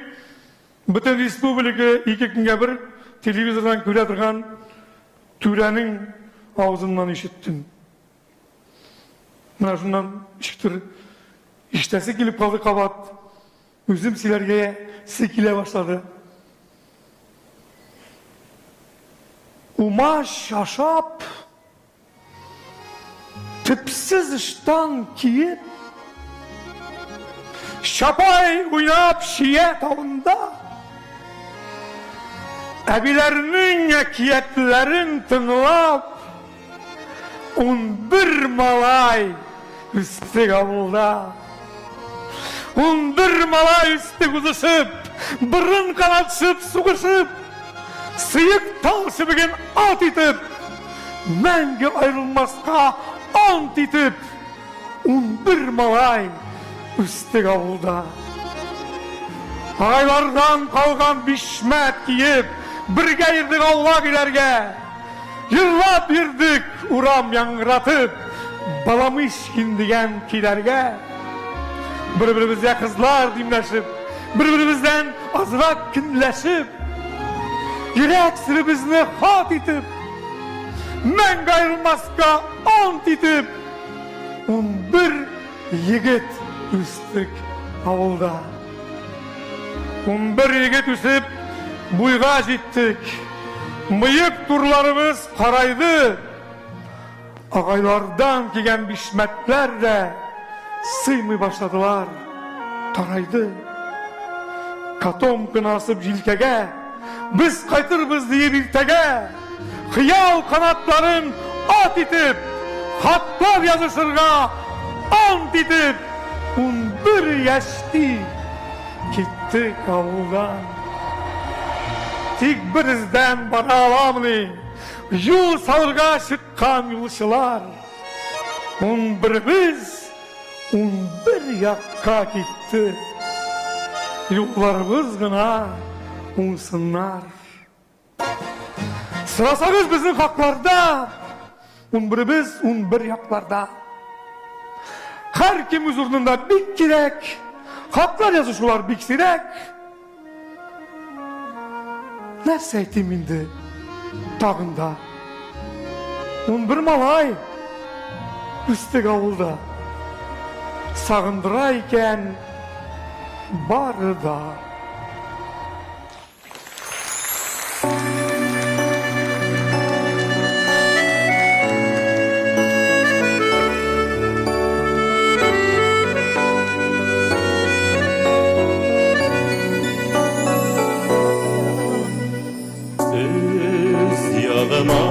бөтен республика ике көнгә бер телевизордан күрә торган түрәнең авызыннан ишеттем. Менә шуннан ничектер ишетәсе килеп калды кабат. Үзем сөйләргә се килә башлады. Умач ашап, төпсез ыштан киеп, чапай уйнап чия тавында, әбиләрнең әкиятләрен тыңлап, 11 малай үстек авылда. 11 малай үстек узышып, борын канатышып, сугышып, сыек тал чебеген ат итеп, мәңге аерылмаска ант итеп, 11 малай үстек авылда. Агайлардан калган бишмәт киеп, бергә йөрдек аулак өйләргә. Җырлап йөрдек урам яңгыратып, Баламышкин дигән көйләргә. Бер-беребезгә кызлар димләшеп, бер-беребездән азрак көнләшеп, йөрәк серебезне хат итеп, мәңге аерылмаска ант итеп, 11 егет үстек авылда. 11 егет үсеп, буйга җиттек. Мыек турларыбыз карайды. Агайлардан кигән бишмәтләр дә сыймый башладылар, тарайды. Котомканы асып җилкәгә, без кайтырбыз диеп иртәгә, хыял канатларын ат итеп, хатлар язышырга ант итеп, 11 яшьти киттек авылдан. Тик бер эздән бара аламыни юл салырга чыккан юлчылар? Унберебез 11 якка китте. Юлларыбыз гына уңсыннар. Сорасагыз безнең хакларда, 11-ебез 11 якларда. Һәркем үз урынында бик кирәк. Хатлар язышулар бик сирәк. Нәрсә әйтим инде тагын да? 11 малай үстек авылда. Сагындыра икән бары да.
Үз ягыма.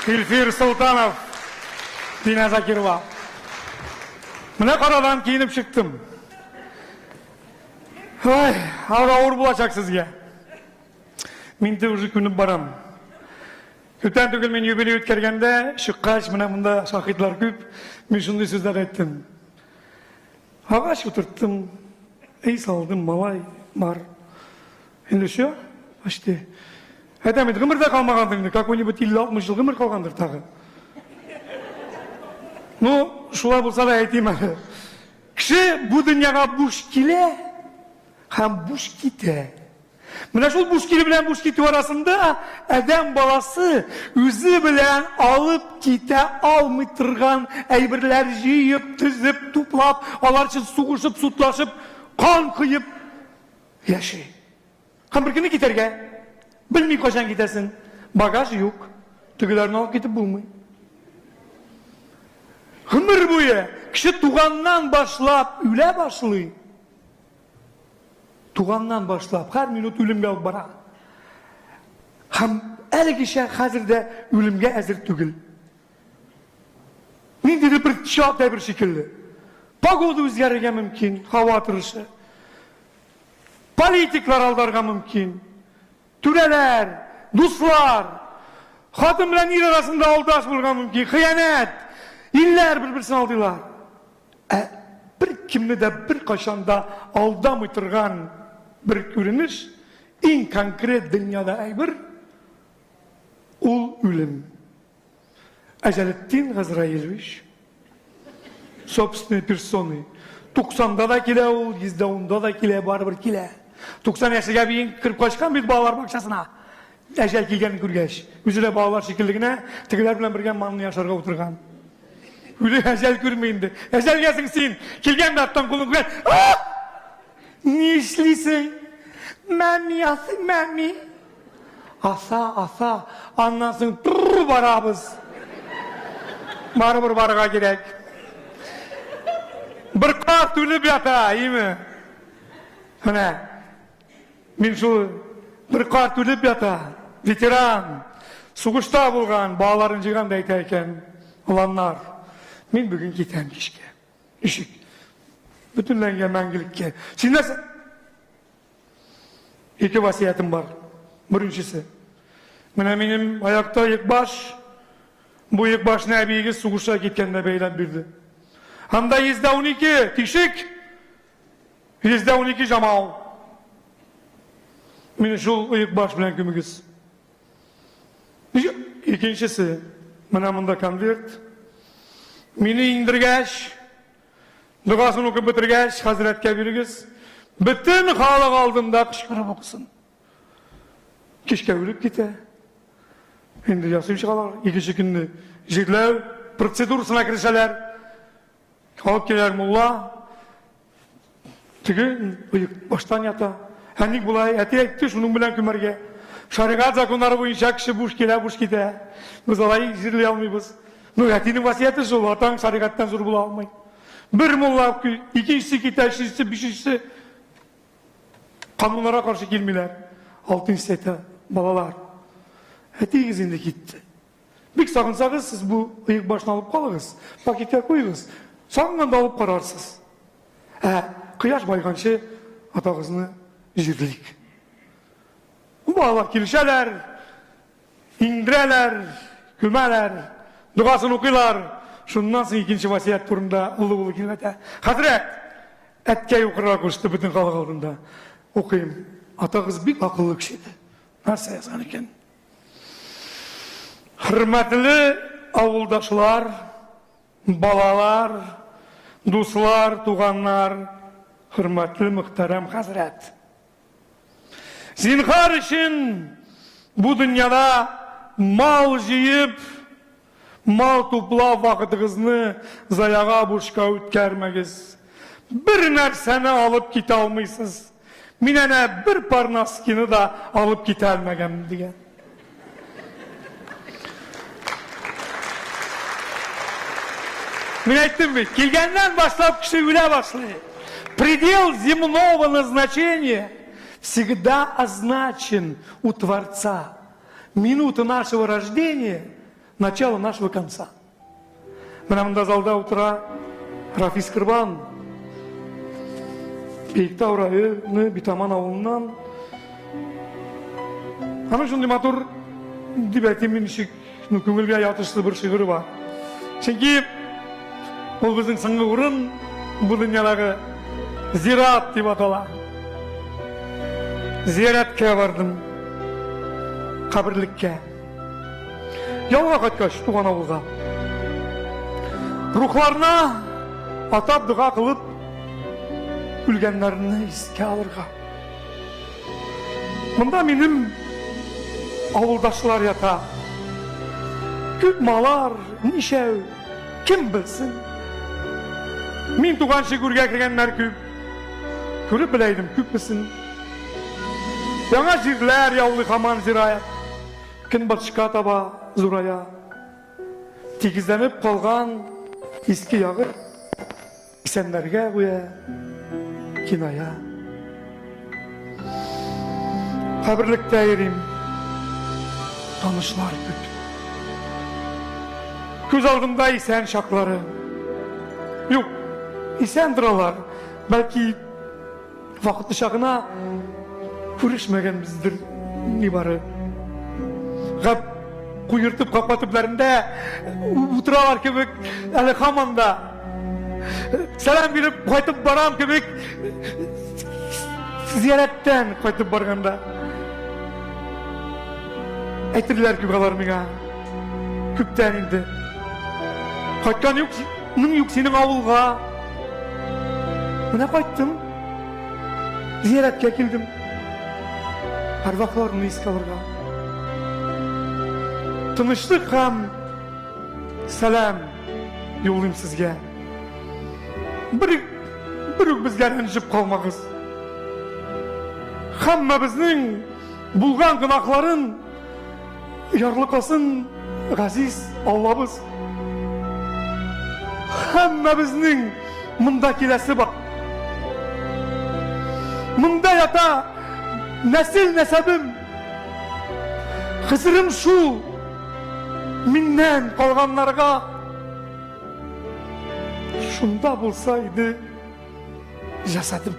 Илфир Солтанов, Динә Закирова. Менә карадан киенеп чыктым. Ай, авыр авыр булачак сезгә. Мин дә уже күнеп барам. Күптән түгел мин юбилей үткәргәндә, чыккач, менә монда шаһитлар күп, мин шундый сүзләр әйттем. Агач утырттым, өй салдым, малай бар. Инде все, почти. Әйтәм бит, гомер дә калмагандыр инде, какой-нибудь 50-60 ел гомер калгандыр тагы. Ну, шулай булса да әйтим әле. Кеше бу дөньяга буш килә һәм буш китә. Менә шул буш килү белән буш китү арасында адәм баласы үзе белән алып китә алмый торган әйберләр җыеп, төзеп, туплап, алар өчен сугышып, судлашып, кан коеп яши. Һәм бер көнне китәргә. Белми кайчан китәсең. Багаж юк. Тегеләрне алып китеп булмый. Гомер буе кеше туганнан башлап үлә башлый. Туганнан башлап һәр минут үлемгә алып бара. Һәм әлегечә хәзер дә үлемгә әзер түгел. Ниндидер бер чат әйбер шикелле. Погода үзгәрергә мөмкин, һава торышы. Политиклар алдарга мөмкин. Түрәләр, дуслар, хатын белән ир арасында алдаш булырга мөмкин, хыянәт. Илләр бер-берсен алдыйлар. Ә беркемне дә беркайчан да алдамый торган бер күренеш, иң конкрет дөньяда әйбер, ул үлем. Әҗәлетдин Газраилович собственной персоной. Туксанда да килә ул, йөздә унда да килә, барыбер килә. 90 яшьлек әбиең кереп качкан бит балалар бакчасына. Әҗәл килгәнен күргәч, үзе дә балалар шикелле генә тегеләр белән бергә манны ашарга утырган. Үле әҗәл күрми инде. Әҗәлгәсең син. Килгән дә аттан кулын күргән. Нишлисең? Мәми, асы, мәми. Аса, аса, аннан соң тур барабыз. Барыбер барырга кирәк. Бер карт үлеп ята, име? Менә мин шул бер карт үлеп ята, ветеран, сугышта булган, балаларын җыйган да әйтә икән, оланнар, мин бүген китәм кичкә. Ничек? Бөтенләйгә мәңгелеккә. Син нәрсә? Ике васыятем бар. Беренчесе. Менә минем аякта йөкбаш. Бу йөкбашны әбиегез сугышка киткәндә бәйләп бирде. Анда 112 тишек, 112 жамау. Мине шул оекбаш белән күмегез. Икенчесе, менә монда конверт. Мине иңдергәч, догасын укып бетергәч, хәзрәткә бирегез. Бөтен халык алдында кычкырып укысын. Кичкә үлеп китә. Инде ясыйм чыгалар. Икенче көнне җирләү процедурасына керешәләр. Алып киләләр мулла. Теге быек баштан ята. Ә ник болай? Әти әйтте, шуның белән күмәргә. Шәригать законнары буенча кеше буш килә, буш китә. Без алай җирли алмыйбыз. Ну, әтинең васыяте шул, атаң шәригатьтән зур була алмый. Бер мулла, икенчесе китә, өченчесе, бишенчесе. Кануннарга каршы килмиләр. Алтынчысы әйтә, балалар, әтиегез инде китте. Бик сагынсагыз, сез бу ыек башны алып калыгыз, пакетка куегыз, сагынганда алып карарсыз. Ә кояш байганчы атагызны җирлик. Балалар килешәләр, иңдерәләр, күмәләр, догасын укыйлар. Шуннан соң икенче васыять турында олы улы килеп әйтә. Хәзрәт, әткәй укырга кушты бөтен халык алдында. Укыйм. Атагыз бик акыллы кеше иде. Нәрсә язган икән? Хөрмәтле авылдашлар, балалар, дуслар, туганнар, хөрмәтле мөхтәрәм хәзрәт. Зинхар өчен бу дөньяда мал җыеп, мал туплап вакытыгызны заяга бушка үткәрмәгез. Бер нәрсәне алып китә алмыйсыз. Мин әнә бер пар носкины да алып китә алмаган, дигән. Мин әйттем бит, килгәннән башлап кеше үлә башлый. Предел земного назначения всегда означен у Творца. Минута нашего рождения. Начало нашего конца. Менә монда залда утыра Рафис Кырбан. Биектау районы Битаман авылыннан. Аның шундый матур дип әйтим ничек, ну, күңелгә ятышлы бер шигыре бар. Чөнки ул безнең соңгы урын бу дөньядагы зират дип атала. Зияраткә бардым. Каберлеккә. Ялга кайткач, туган авылга. Рухларына атап дога кылып, үлгәннәрне искә алырга. Монда минем авылдашлар ята. Күп алар, ничәү, кем белсен. Мин туганчы гүргә кергәннәр күп. Күреп белә идем күпмесен. Яңа җирләр яулый һаман зираят. Көнбатышка таба зурая. Тигезләнеп калган иске ягы исәннәргә гүя киная. Каберлектә йөрим. Танышлар күп. Күз алдымда исән чаклары. Юк, исән торалар. Бәлки Вакытлыча гына күрешмәгәнбездер нибары. Гәп куертып капка төпләрендә утыралар кебек, әле һаман да. Сәлам биреп кайтып барам кебек, зиярәттән кайтып барганда. Әйтерләр кебек алар миңа. Күптән инде. Кайткан юк, Ның юк синең авылга. Менә кайттым. Зиярәткә килдем. Әрвахларны искә алырга. Тынычлык һәм сәлам юллыйм сезгә. Бер бер үк безгә рәнҗеп калмагыз. Һәммәбезнең булган гөнаһларын Ярлыкасын газиз Аллабыз. Һәммәбезнең монда киләсе бар. Монда ята нәсел нәсәбем. Хәзерем шул миннән калганнарга. Шунда булса иде Җәсәдем.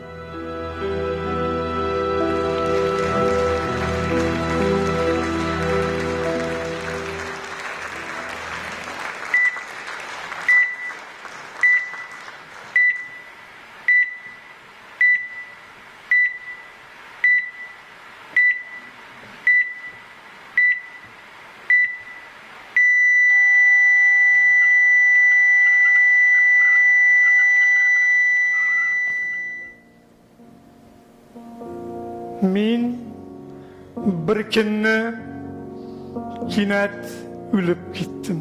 Мин бер көнне кинәт үлеп киттем.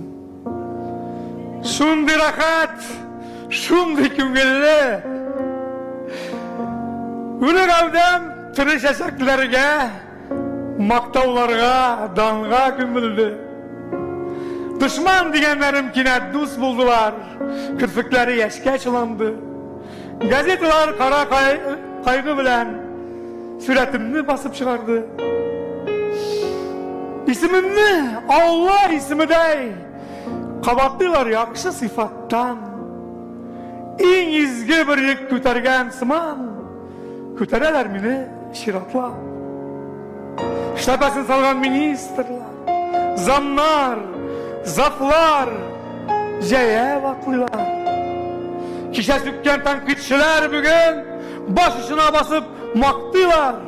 Шундый рәхәт, шундый күңелле. Үле гәүдәм тере чәчәкләргә Мактауларга, данга күмелде. Дошман дигәннәрем кинәт дус булдылар. Керфекләре яшькә чыланды. Газеталар кара кайгы белән сурәтемне басып чыгарды. Исемемне Алла исемедәй кабатлыйлар яхшы сыйфаттан. Иң изге бер йөк күтәргән сыман Күтәрәләр мине чиратлап. Шляпасын салган министрлар, замнар, зафлар җәяү атлыйлар. Кичә сүккән тәнкыйтьчеләр бүген баш очына басып мактыйлар.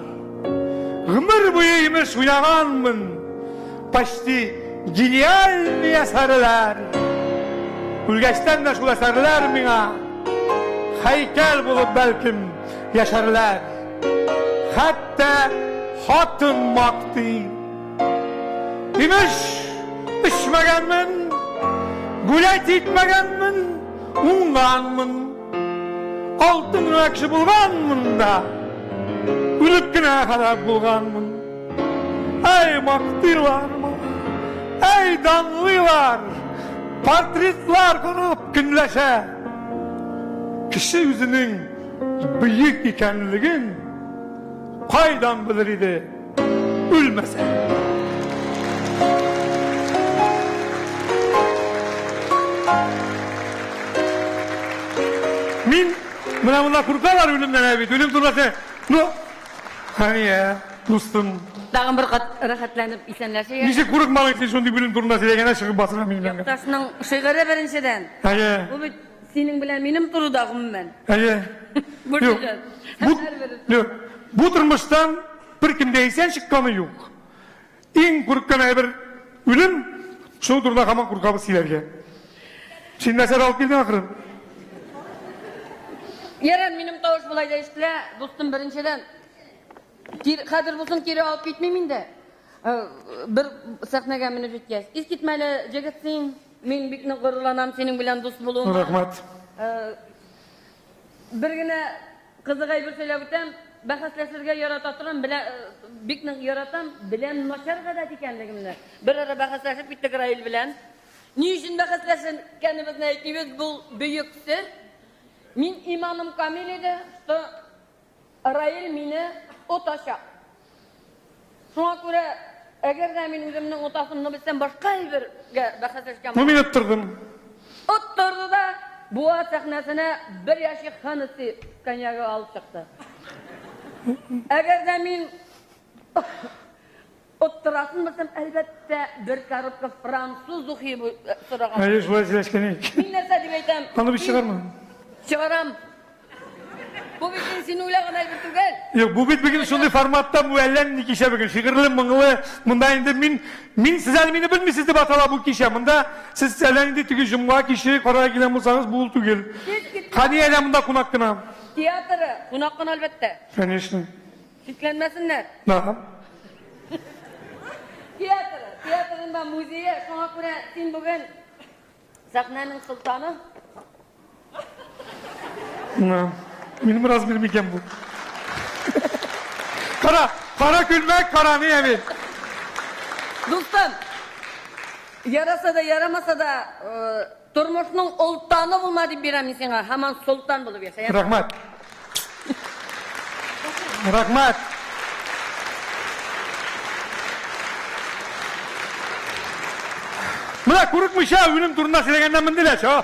Гомер буе имеш уйнаганмын почти гениальный әсәрләр. Үлгәчтән дә шул әсәрләр миңа һәйкәл булып бәлкем яшәрләр. Хәтта хатын мактый. Имеш, эчмәгәнмен, гулять итмәгәнмен, уңганмын. Алтын гына кеше булганмын да, үлеп кенә харап булганмын. Әй, мактыйлар, әй, данлыйлар, портретлар карап көнләшә. Кеше үзенең бөек икәнлеген кайдан белер иде үлмәсә? Менә монда куркалар үлемнән ә бит. Үлем турында Ну, Хәния, дустым.
Тагын бер кат рәхәтләнеп исәнләшик.
Ничек курыкмадың син шундый үлем турында сөйләгәндә чыгып басырга минем янга?
Якташның шигыре беренчедән.
Әйе.
Бу бит синең белән минем турыда гомумән.
Әйе.
Бу
Юк. Бу, юк. Бу тормыштан беркем дә исән чыкканы юк. Иң курыккан әйбер үлем, шул турыда һаман куркабыз сөйләргә. Син нәрсә алып килдең ахыры?
Ярар, минем тавыш болай да ишетелә, дустым, беренчедән. Хәзер булсын кире алып китмим инде. Э, бер сәхнәгә менеп җиткәч. Искитмәле җегет син. Мин бик нык горурланам синең белән дус булуыма.
Рәхмәт.
Э, бер генә Кызык әйбер сөйләп үтәм, бәхәсләшергә ярата торам, белә, бик нык яратам, беләм начар гадәт икәнлегемне. Бер ара бәхәсләшеп киттек Раил белән. Ни өчен бәхәсләшкәнебезне әйтмибез, бу бөек сер. Мин иманым камил иде, что Раил мине отачак. Шуңа күрә, әгәр дә мин үземнең отасымны белсәм, башка әйбергә бәхәсләшкән
Ну, мин оттырдым.
Оттырды да, Буа сәхнәсенә бер ящик Хеннесси коньягы алып чыкты. Әгәр дә мин оттырасын белсәм, әлбәттә, бер коробка француз духи сораган.
Әйе, шулай сөйләшкән идек.
Мин нәрсә дип әйтәм?
Аны бит чыгарма.
Чыгарам. Бу бит инде син уйлаган әйбер түгел.
Юк, бу бит бүген шундый форматта, бу әллә нинди кичә бүген, шигырьле, моңлы. Монда инде мин, мин сез әле мине белмисез дип атала бу кичә. Монда сез әллә нинди теге җомга киче карарга килгән булсагыз, бу ул түгел. Хәния дә монда кунак кына.
Театры, кунак кына әлбәттә.
Конечно.
Шикләнмәсеннәр.
Да.
Театры, театрында музее, шуңа күрә син бүген Сәхнәнең солтаны.
На. Минем размер микән бу? Кара, кара күлмәк, кара ни әби?
Дустым, яраса да, ярамаса да, э, тормышның олтаны булма дип бирәм мин сиңа. Һаман солтан булып яшә.
Рәхмәт. Рәхмәт. Менә күрекмичә үлем турында сөйләгәннән менделәр, ча.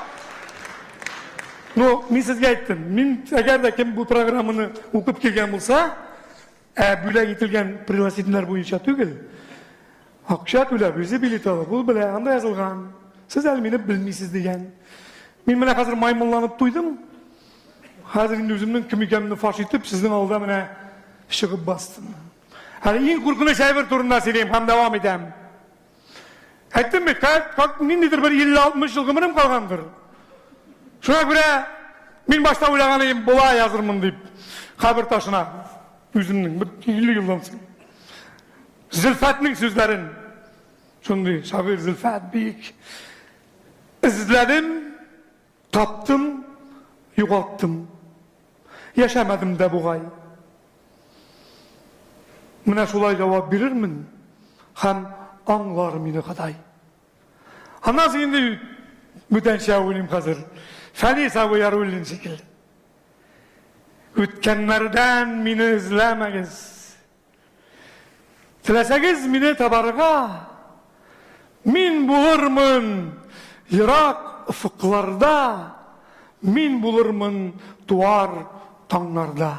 Ну, мин сезгә әйттем. Мин әгәр дә кем бу программаны укып килгән булса, ә бүләк ителгән пригласительнәр буенча түгел, акча түләп үзе билет алып, ул белә, анда язылган. Сез әле мине белмисез дигән. Мин менә хәзер маймылланып туйдым. Хәзер инде үземнең кем икәнемне фаш итеп, сезнең алда менә чыгып бастым. Әле иң куркыныч әйбер турында сөйлим һәм дәвам итәм. Әйттем бит, как ниндидер бер 50-60 ел гомерем калгандыр. Шуңа күрә мин башта уйлаган идем, болай язырмын дип, кабер ташына үземнең бер 50 елдан соң. Зөлфәтнең сүзләрен, шундый шагыйрь Зөлфәт бик эзләдем, Таптым, югалттым. Яшәмәдем дә бугай. Менә шулай җавап бирермен һәм аңлар мине Ходай. Аннан соң инде бүтәнчә уйлыйм хәзер. Фәнис абый Яруллин шикелле. Үткәннәрдән мине эзләмәгез. Теләсәгез мине табарга, мин булырмын ерак офыкларда, мин булырмын туар таңнарда.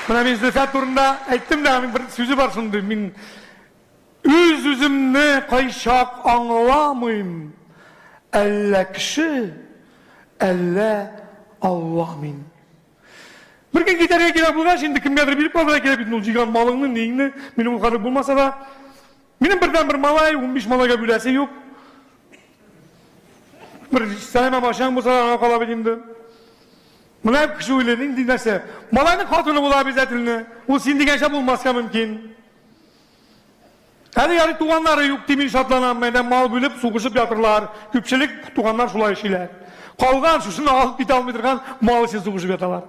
Менә мин Зөлфәт турында әйттем дә, аның бер сүзе бар шундый, мин үз-үземне кайчак аңламыйм, әллә кеше, әллә Алла мин. Бер көн китәргә кирәк булгач, инде кемгәдер биреп калдырырга кирәк бит ул җыйган малыңны, ниеңне, минем ул хәзер булмаса да. Минем бердәнбер малай, 15 малайга бүләсе юк. Бер сәләмә машинаң булса да, аңа кала бит инде. Менә кеше уйлый, нинди нәрсә. Малайның хатыны була обязательно. Ул син дигәнчә булмаска мөмкин. Әле ярый туганнары юк дип мин шатланам, менә мал бүлеп сугышып ятырлар. Күпчелек туганнар шулай эшлиләр. Калган шушыны алып китә алмый торган мал өчен сугышып яталар.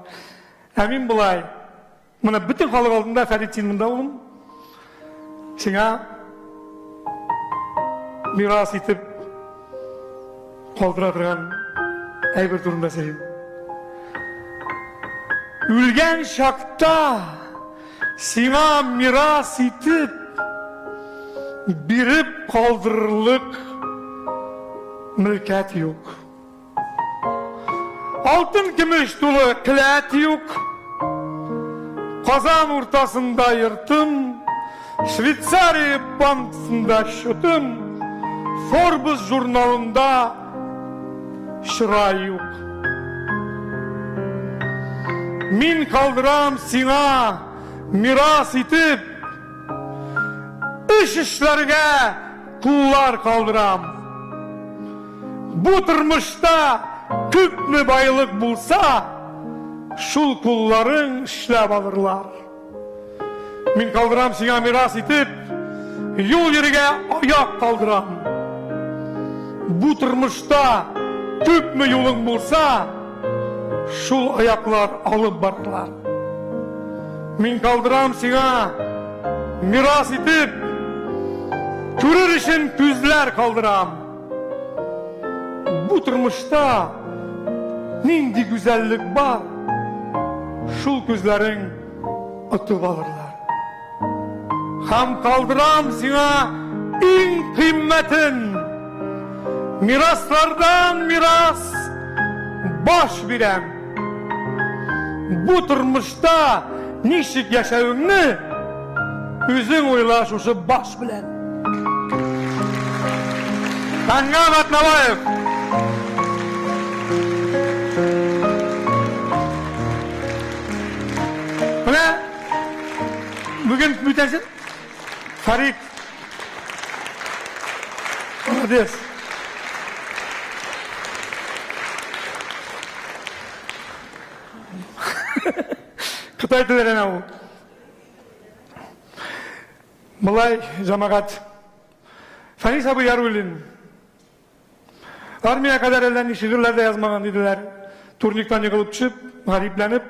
Ә мин болай. Менә бөтен халык алдында Фәрит син монда улым. Сиңа мирас итеп калдыра торган әйбер турында сөйлим. Үлгән чакта Сиңа мирас итеп биреп калдырырлык мөлкәт юк. Алтын көмеш тулы келәт юк. Казан уртасында йортым, Швейцария банксында счетым, Forbes журналында чырай юк. Мин калдырам сиңа мирас итеп, эш эшләргә куллар калдырам. Бу тормышта күпме байлык булса, шул кулларың эшләп алырлар. Мин калдырам сиңа мирас итеп, юл йөрергә аяк калдырам. Бу тормышта күпме юлың булса, шул аяклар алып бардылар. Мин калдырам сиңа мирас итеп, күрер өчен күзләр калдырам. Бу тормышта нинди гүзәллек бар, шул күзләрең отып алырлар. Һәм калдырам сиңа иң кыйммәтен, мираслардан мирас баш бирәм. Бу тормышта ничек яшәвеңне үзең уйла шушы баш белән. Әнгам Атнабаев. Менә бүген бүтәнсен Фәрит. Молодец. Кытай теле генә ул. Болай, җәмәгать. Фәнис абый Яруллин. Армия кадәр әллә ни шигырьләр дә язмаган диделәр. Турниктан егылып төшеп, гарипләнеп,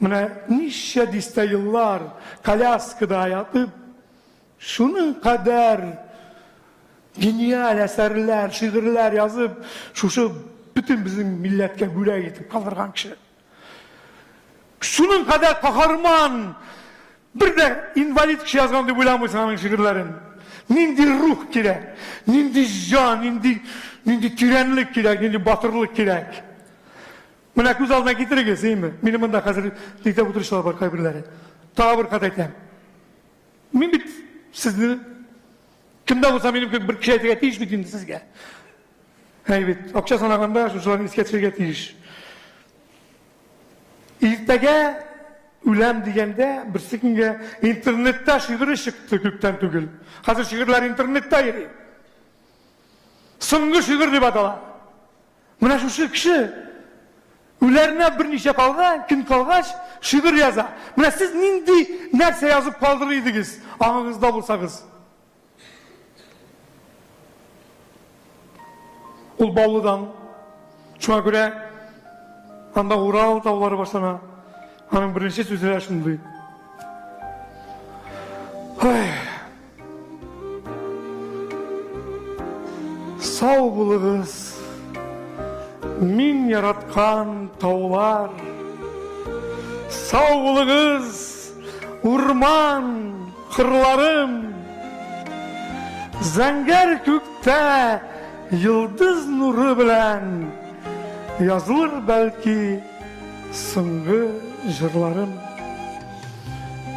менә ничә дистә еллар коляскада ятып, шуның кадәр гениаль әсәрләр, шигырьләр язып, шушы бөтен безнең милләткә бүләк итеп калдырган кеше. Шуның кадәр каһарман бер дә инвалид кеше язган дип уйламыйсың аның шигырьләрен. Нинди рух кирәк, нинди җан, нинди нинди тирәнлек кирәк, нинди батырлык кирәк. Менә күз алдына китерегез, әйеме? Мине монда хәзер тикәп утыручылар бар кайберләре. Тагы бер кат әйтәм. Мин бит сезне кем дә булса минем кебек бер кеше әйтергә тиеш бит инде сезгә. Әй бит, акча санаганда шушыларны искә төшерергә тиеш. Иртәгә үләм дигәндә, берсе көнгә интернетта шигыре чыкты күптән түгел. Хәзер шигырьләр интернетта йөри. Соңгы шигырь дип атала. Менә шушы кеше үләренә берничә калган, көн калгач, шигырь яза. Менә сез нинди нәрсә язып калдырыр идегез, аңыгызда булсагыз? Ул Баулыдан. Шуңа күрә анда Урал таулары башлана. Аның беренче сүзе дә шундый. Ой. Сау булыгыз, мин яраткан таулар. Сау булыгыз, урман, кырларым. Зәңгәр күктә йолдыз нуры белән язылыр бәлки соңгы җырларым.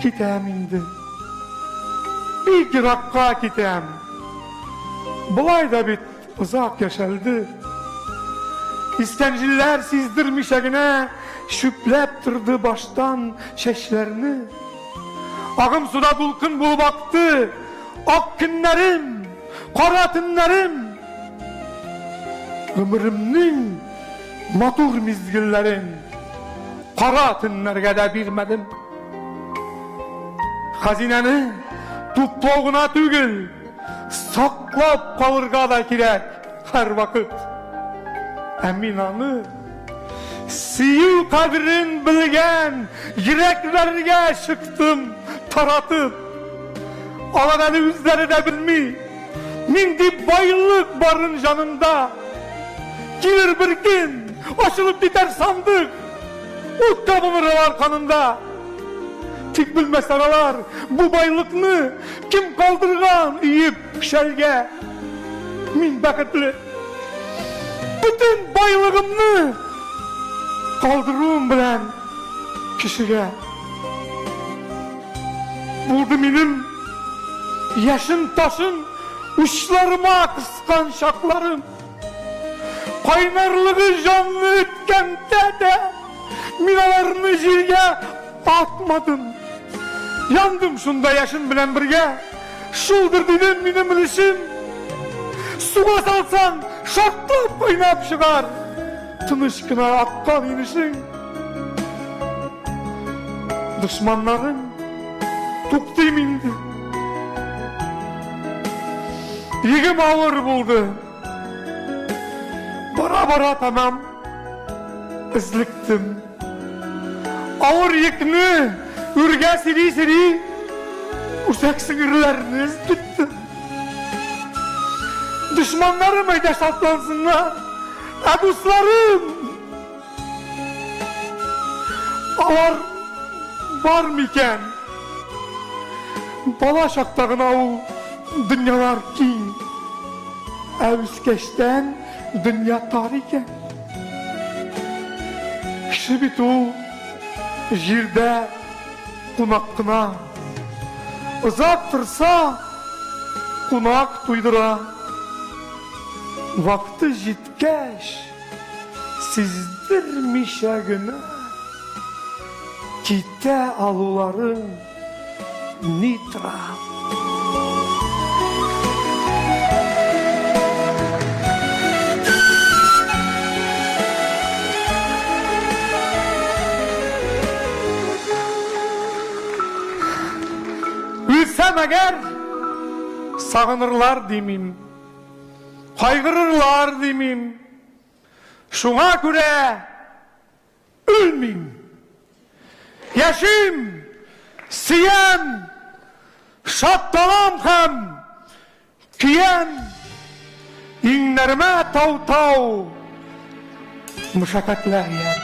Китәм инде. Бик еракка китәм. Болай да бит озак яшәлде. Искән җилләр сиздермичә генә чүпләп торды баштан чәчләрне. Агым суда дулкын булып акты ак көннәрем, кара төннәрем. Гомеремнең матур мизгелләрен кара төннәргә дә бирмәдем. Хәзинәне туплау гына түгел, саклап калырга да кирәк һәрвакыт. Ә мин аны сөю кадерен белгән йөрәкләргә чыктым таратып. Алар әле үзләре дә белми, нинди байлык барын җанында. Килер бер көн, ачылып китәр сандык, ут кабыныр алар канында. Тик белмәсләр алар бу байлыкны кем калдырган өеп шәлгә. Мин бәхетле. Бөтен байлыгымны Калдыруым белән кешегә. Булды минем яшен ташын учларыма кыскан чакларым. Кайнарлыгы җанны өткәндә дә мин аларны җиргә атмадым. Яндым шунда яшен белән бергә. Шулдыр дидем минем өлешем. Суга салсаң, шартлап кайнап чыгар. Тыныч кына аккан инешең. Дошманнарым, туктыйм инде. Йөгем авыр булды. Бара-бара тәмам өзлектем. Авыр йөкне үргә сөйри-сөйри үзәк сеңерләрне өздеттем. Дошманнарым әйдә шатлансыннар, ә дусларым алар бар микән? Бала чакта гына ул дөньялар киң, ә үскәчтән дөнья тар икән. Кеше бит ул җирдә кунак кына. Озак торса, кунак туйдыра. Вакыты җиткәч, сиздермичә генә китә алуларың ни тора. Үлсәм әгәр, сагынырлар димим, кайгырырлар димим. Шуңа күрә үлмим. Яшим, сөям, шатланам һәм көям. Иңнәремә тау-тау мәшәкатьләр иям.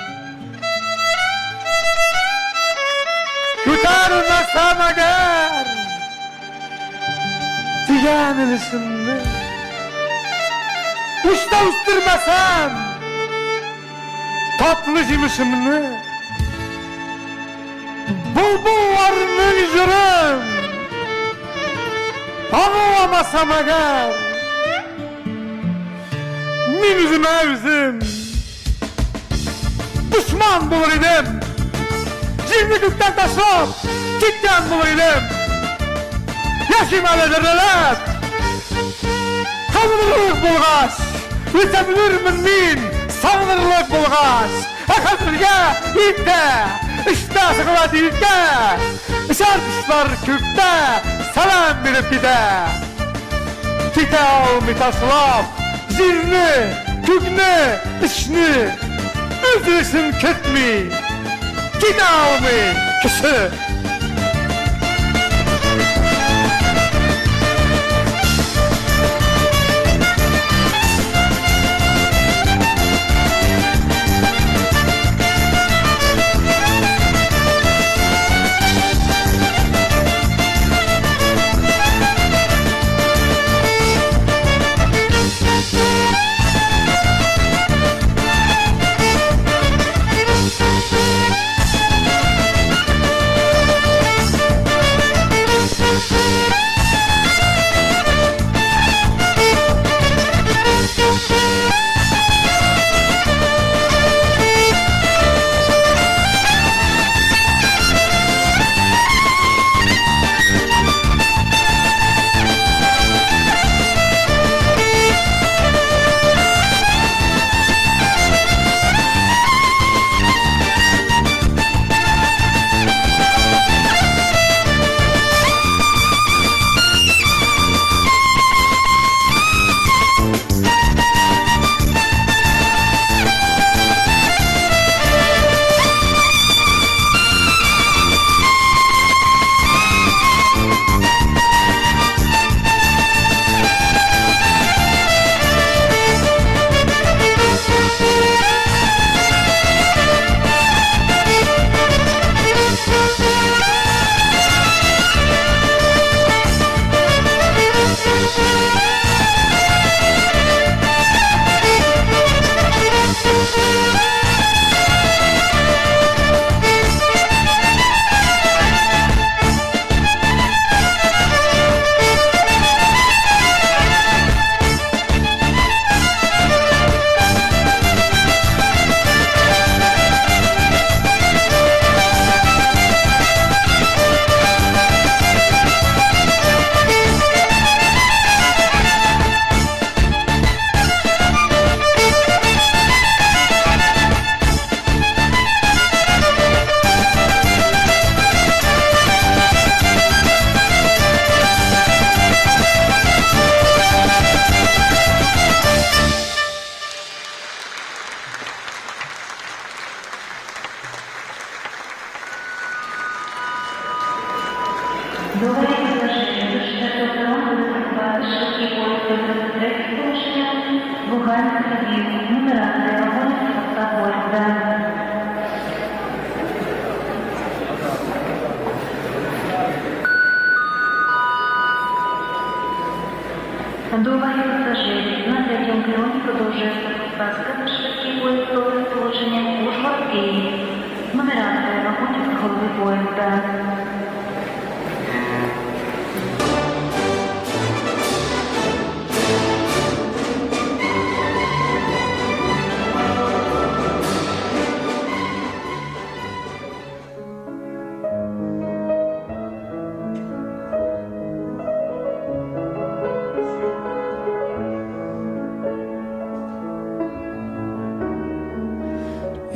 Күтәрмәсәм әгәр дигән өлешемне, учта үстермәсәм татлы җимешемне, былбылларның җырын аңламасам әгәр, мин үземә үзем дошман булыр идем. Җирне күктән ташлап, киткән булыр идем. Яшим әле дерелеп. Сагынырлык булгач, үтәбелермен мин, сагынырлык булгач. Ә хәзергә иртә, эштә сыгыла иртә. Очар кошлар күктә, сәлам биреп китә. Китә алмый ташлап, җирне, күкне, эшне, үз өлешен көтми. Китә алмый кеше.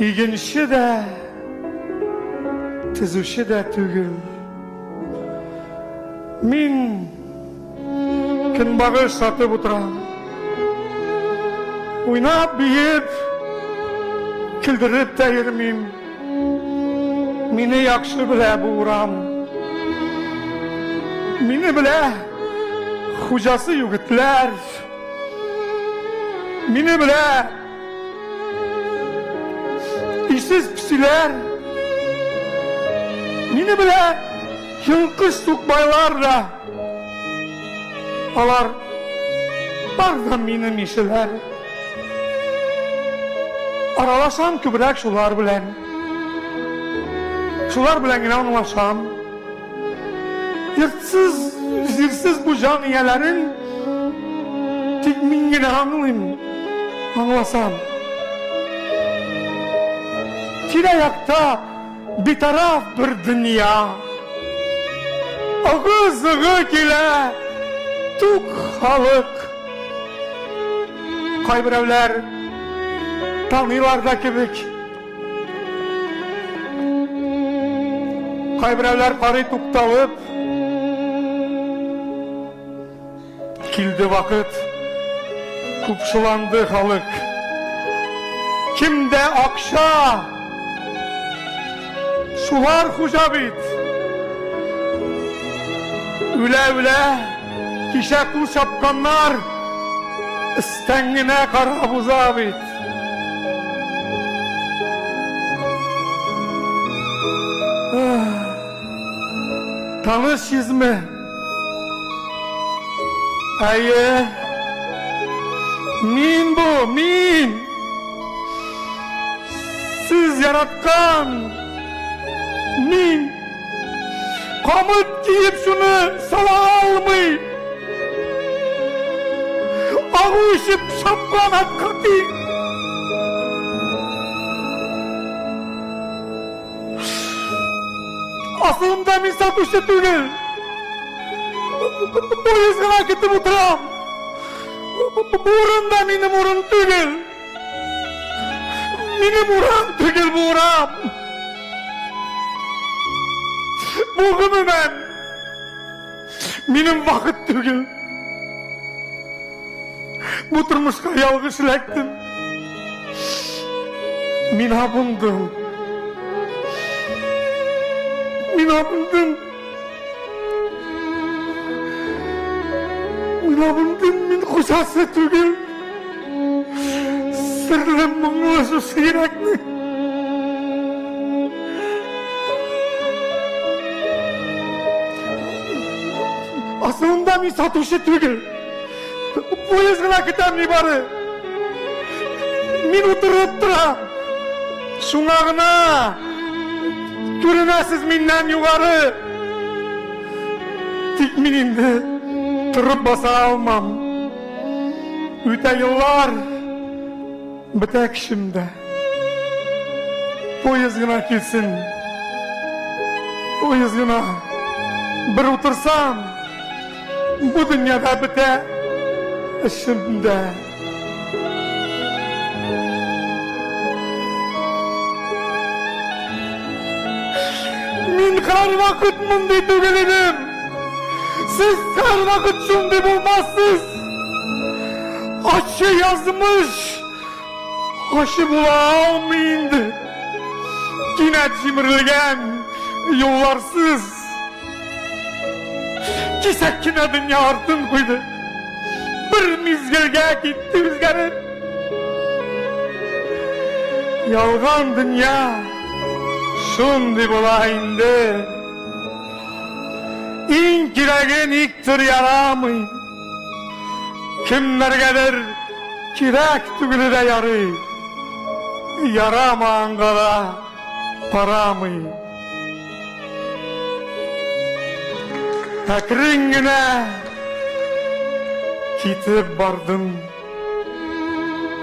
Игенче дә, төзүче дә түгел. Мин көнбагыш сатып утырам. Уйнап, биеп, көлдереп тә йөрмим. Мине яхшы белә бу урам. Мине белә хуҗасы егетләр. Мине белә Исез песиләр. Мине белә йолкыш сукбайлар да. Алар бар да минем ишеләр. Аралашам күбрәк шулар белән. Шулар белән генә аңлашам. Йортсыз, җирсез бу җан ияләрен тик мин генә аңлыйм, аңласам. Тирә-якта битараф бер дөнья. Ыгы-зыгы килә тук халык. Кайберәүләр таныйлар да кебек. Кайберәүләр карый тукталып. Килде вакыт, купшыланды халык. Кемдә акча? Шулар хуҗа бит. Үлә-үлә, кичә кул чапканнар өстән генә карап уза бит. Таныш йөзме? Әйе. Мин бу, мин. Сез яраткан мин. Камыт киеп шуны сала алмый. Агу эчеп чапкан атка тиң. Асылымда мин сатучы түгел. Поезд гына көтеп утырам. Бу урында минем урын түгел. Минем урам түгел бу урам. Бу гомумән минем вакыт түгел. Бу тормышка ялгыш эләктем. Мин абындым. Мин абындым. Мин абындым, мин хуҗасы түгел. Серле моңлы шушы йөрәкне. Асылында мин сатучы түгел. Поезд гына көтәм нибары. Мин утырып торам. Шуңа гына күренәсез миннән югары. Тик мин инде торып баса алмам. Үтә еллар, бетә көчем дә. Поезд гына килсен. Поезд гына. Бер утырсам, бу дөньяда бетә эшем дә. Мин һәрвакыт мондый түгел идем. Сез һәрвакыт шундый булмассыз. Ачы язмыш ачы була алмый инде. Кинәт җимерелгән юлларсыз. Кисәк кенә дөнья артын куйды. Бер мизгелгә китте үзгәреп. Ялган дөнья шундый була инде. Иң кирәге никтер ярамый. Кемнәргәдер кирәк түгеле дә ярый. Ярамаганга да карамый. Әкрен генә китеп бардым.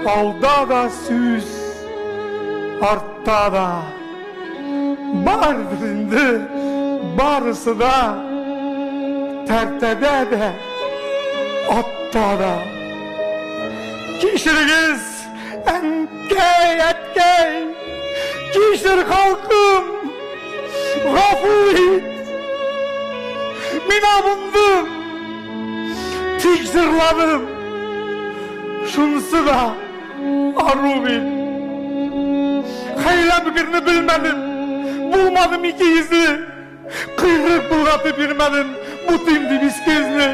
Алда да сүз, артта да. Бардыр инде барысы да, тәртәдә дә, атта да. Кичерегез, әнкәй, әткәй, кичер халкым, гафу ит. Мин абындым, тик җырладым. Шунысы да Ару бит. Хәйлә мекерне белмәдем. Булмадым ике йөзле. Кыйрык болгатып йөрмәдем. Бутыйм дип иске эзне.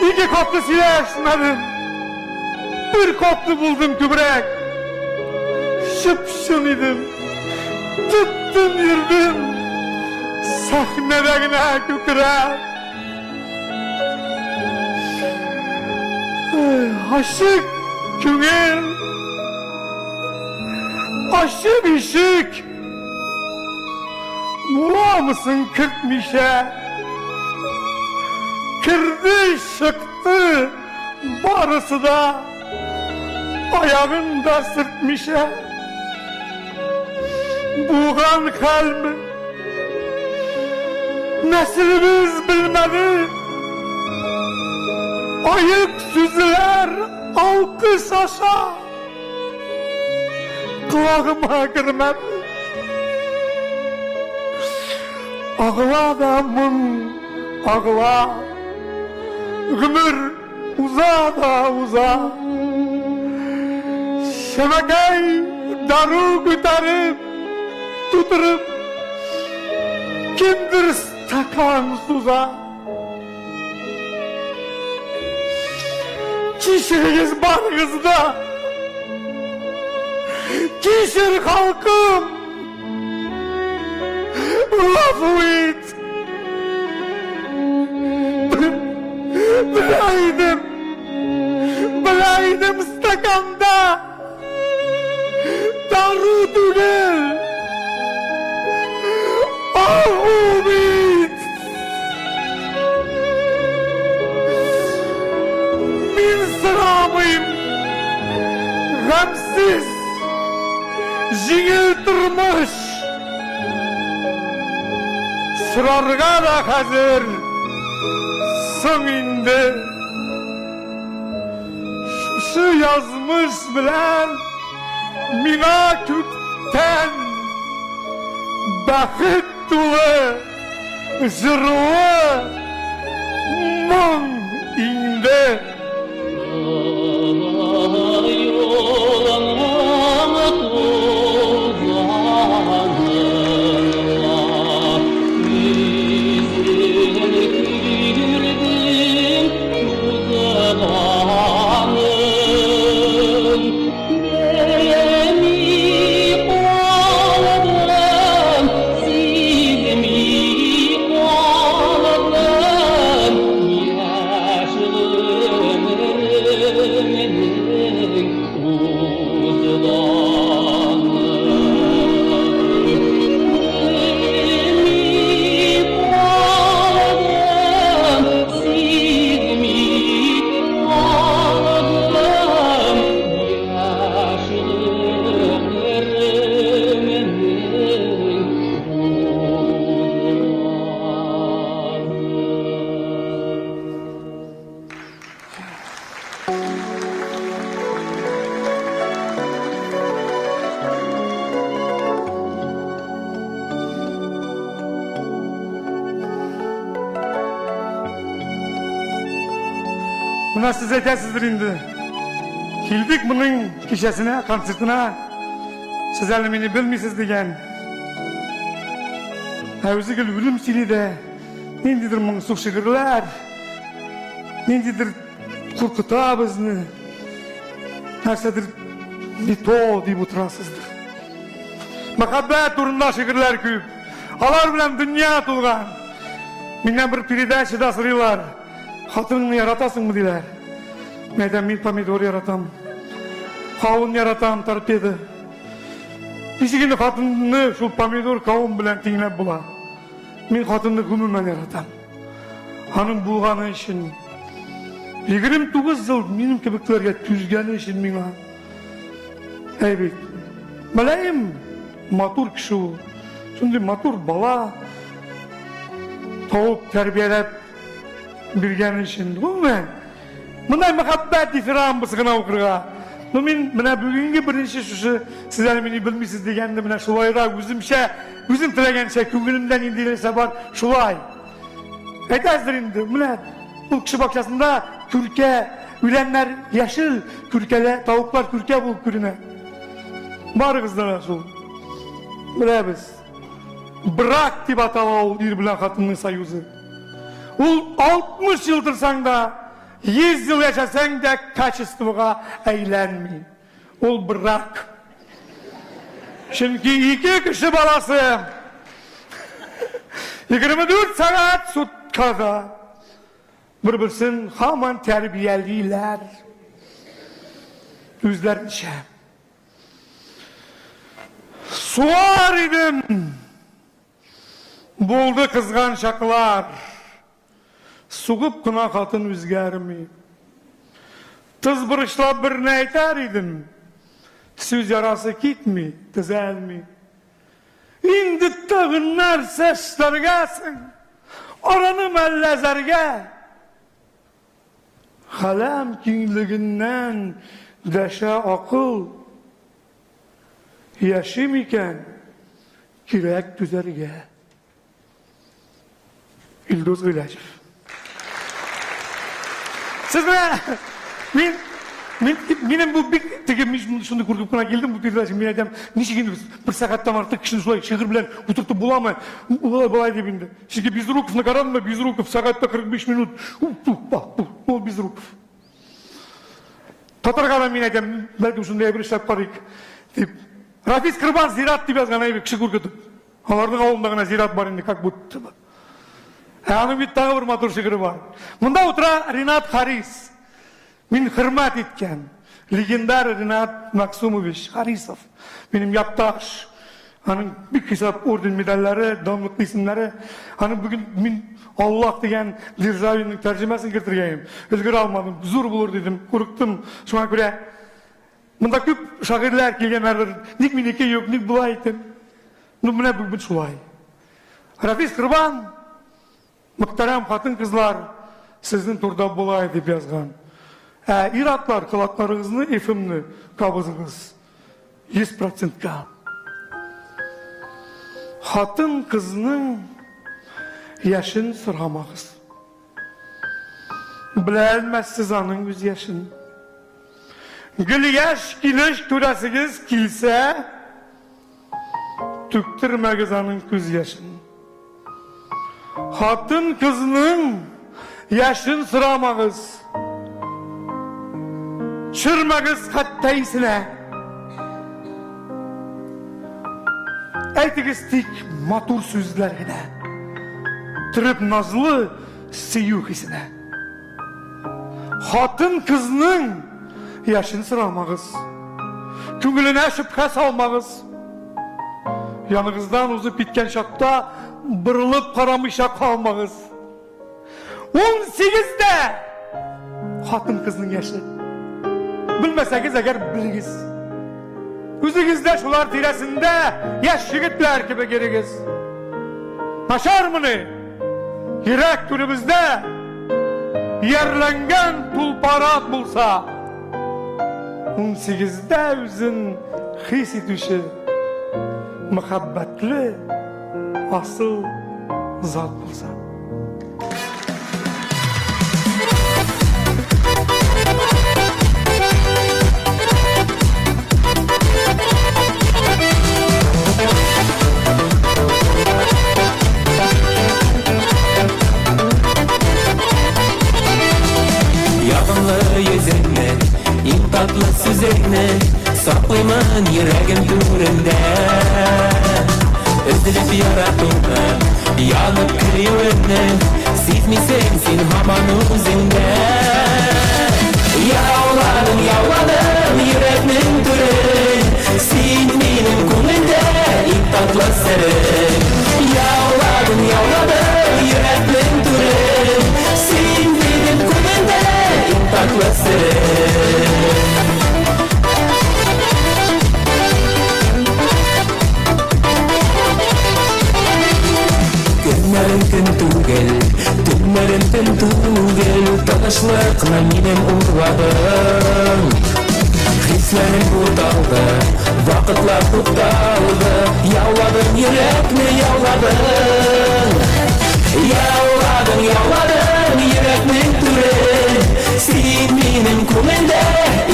Ике катлы сөйләшмәдем. Бер катлы булдым күбрәк. Чып-чын идем. Тоттым йөрдем. Сәхнәдә генә күкрәк. Ачык күңел, ачык ишек. Буламысың кертмичә? Керде, чыкты, барысы да аягын да сөртмичә. Булган хәлме? Нәселебез белмәде. Аек сүзләр алкыш аша колагыма кермәде. Агыла да моң, агыла. Гомер уза да уза. Шәмәкәй дару күтәреп, тутырып, кемдер стакан суза. Кичерегез барыгыз да. Кичер, халкым. Гафу ит. Белә идем. Белә идем стаканда. Дару түгел. Агу бит. Мин сорамыйм. Гамсыз. Җиңел тормыш. Сорарга да хәзер соң инде. Шушы язмыш белән миңа күктән бәхет тулы җырлы моң иңде. Менә сез әйтәсездер инде. Килдек моның кичәсенә, концертына. Сез әле мине белмисез дигән. Ә үзе гел үлем сөйли дә. Ниндидер моңсу шигырьләр, ниндидер куркыта безне. Нәрсәдер не то дип утырасыздыр. Мәхәббәт турында шигырьләр күп. Алар белән дөнья тулган. Миннән бер передачада сорыйлар. Хатыныңны яратасыңмы диләр. Мин әйтәм, мин помидор яратам. Кавын яратам, торпеда. Ничек инде хатынны шул помидор, кавын белән тиңләп була? Мин хатынны гомумән яратам. Аның булганы өчен, 29 ел минем кебекләргә түзгәне өчен миңа. Әй бит, мөлаем, матур кеше ул. Шундый матур бала табып тәрбияләп биргән өчен. Гомумән, мондай мәхәббәт дифирамбысы гына укырга. Ну мин менә бүгенге беренче шушы сез әле мине белмисез дигәнне менә шулайрак үземчә, үзем теләгәнчә күңелемдә нинди нәрсә бар, шулай. Әйтәсездер инде, менә ул кеше бакчасында күркә, үләннәр яшел, күркәләр, тавыклар күркә булып күренә. Барыгыз да шул. Беләбез. Брак дип атала ул ир белән хатынның союзы. Ул 60 ел торсаң да, 100 ел яшәсәң дә качествога әйләнми. Ул брак. Чөнки ике кеше баласы 24 сәгать суткада бер-берсен һаман тәрбиялиләр. Үзләренчә. Суар идем. Булды кызган чаклар. Сугып кына хатын үзгәрми. Тыз борычлап берне әйтәр идем. Сүз ярасы китми, төзәлми. Инде тагын нәрсә эшләргә соң? Араным әллә зәргә? Галәм киңлегеннән дәшә акыл. Яшим икән, кирәк түзәргә. Илдус Гыйләҗев. Сез менә мин мин минем бу бик теге мин шундый куркып кына килдем бу передача мин әйтәм ничек инде бер сәгатьтән артык кешене шулай шигырь белән утыртып буламы болай болай дип инде чөнки Безруковны карадымы Безруков сәгатьтә 45 минут ул Безруков Татарга да мин әйтәм, бәлкем шундый әйбер эшләп карыйк дип. Рафис Кырбан зират дип язган әйбер кеше куркытып. Аларның авылында гына зират бар инде, как будто бы. Ә аның бит тагы бер матур шигыре бар. Монда утыра Ринат Харис. Мин хөрмәт иткән легендар Ринат Максумович Харисов. Минем якташ. Аның бик хисап орден медальләре, данлыклы исемнәре. Аның бүген мин Аллаһ дигән Державинның тәрҗемәсен кертергә идем. Өлгерә алмадым. Зур булыр дидем, курыктым. Шуңа күрә монда күп шагыйрьләр килгәннәрдер. Ник минеке юк, ник болай итеп? Ну менә бүген шулай. Рафис Корбан, мөхтәрәм хатын-кызлар, сезнең турда болай дип язган. Ә ир-атлар, колакларыгызны FM-не кабызыгыз. 100 процентка. Хатын-кызның яшен сорамагыз. Белә алмассыз аның үз яшен. Гел яшь килеш күрәсегез килсә, түктермәгез аның күз яшен. Хатын-кызның яшен сорамагыз. Төшермәгез хәтта исенә. Әйтегез тик матур сүзләр генә. Төреп назлы сөю хисенә. Хатын-кызның яшен сорамагыз. Күңеленә шөбһә салмагыз. Яныгыздан узып киткән чакта борылып карамыйча калмагыз. 18-дә хатын-кызның яше. Белмәсәгез, әгәр белегез. Үзегез дә шулар тирәсендә яшь егетләр кебек йөрегез. Начармыни? Йөрәк түребездә иярләнгән тулпарат булса, 18-дә үзен хис итүче мәхәббәтле асыл зат булса.
яратуны, янып керүеңне сизмисең син һаман үзеңдә. Яуладың, яуладың йөрәкнең түрен, син минем күңелдә иң татлы серем. Яуладың, яуладың йөрәкнең түрен, син минем күңелдә иң татлы серем. Көннәрем көн түгел, төннәрем төн түгел, тынычлыкны минем урладың. Хисләрем буталды, вакытлар тукталды, яуладың йөрәкне, яуладың. Яуладың, яуладың йөрәкнең түрен, син минем күңелдә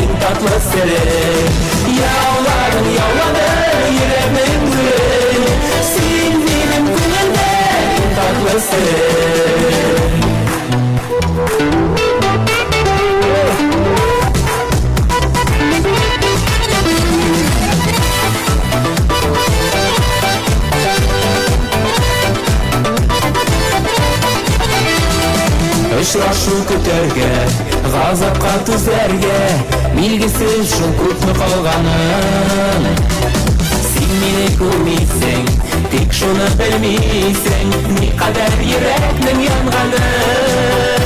иң татлы серем. Яуладың, яуладың йөрәкнең түрен, син минем күңелдә иң татлы серем. Очрашу көтәргә, газапка түзәргә, билгесез шул күпме калганын. Син мине күрмисең, тик шуны белмисең, никадәр йөрәкнең янганын.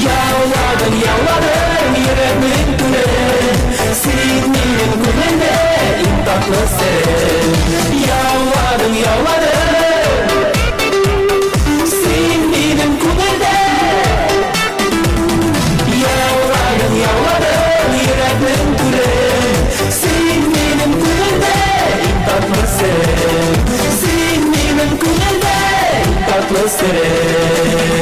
Яуладың, яуладың йөрәкнең түрен, син минем күңелдә иң татлы серем. Яуладың, яуладың, син минем күңелдә. Яуладың, яуладың йөрәкнең түрен, син минем күңелдә иң татлы серем. Син минем күңелдә иң татлы серем.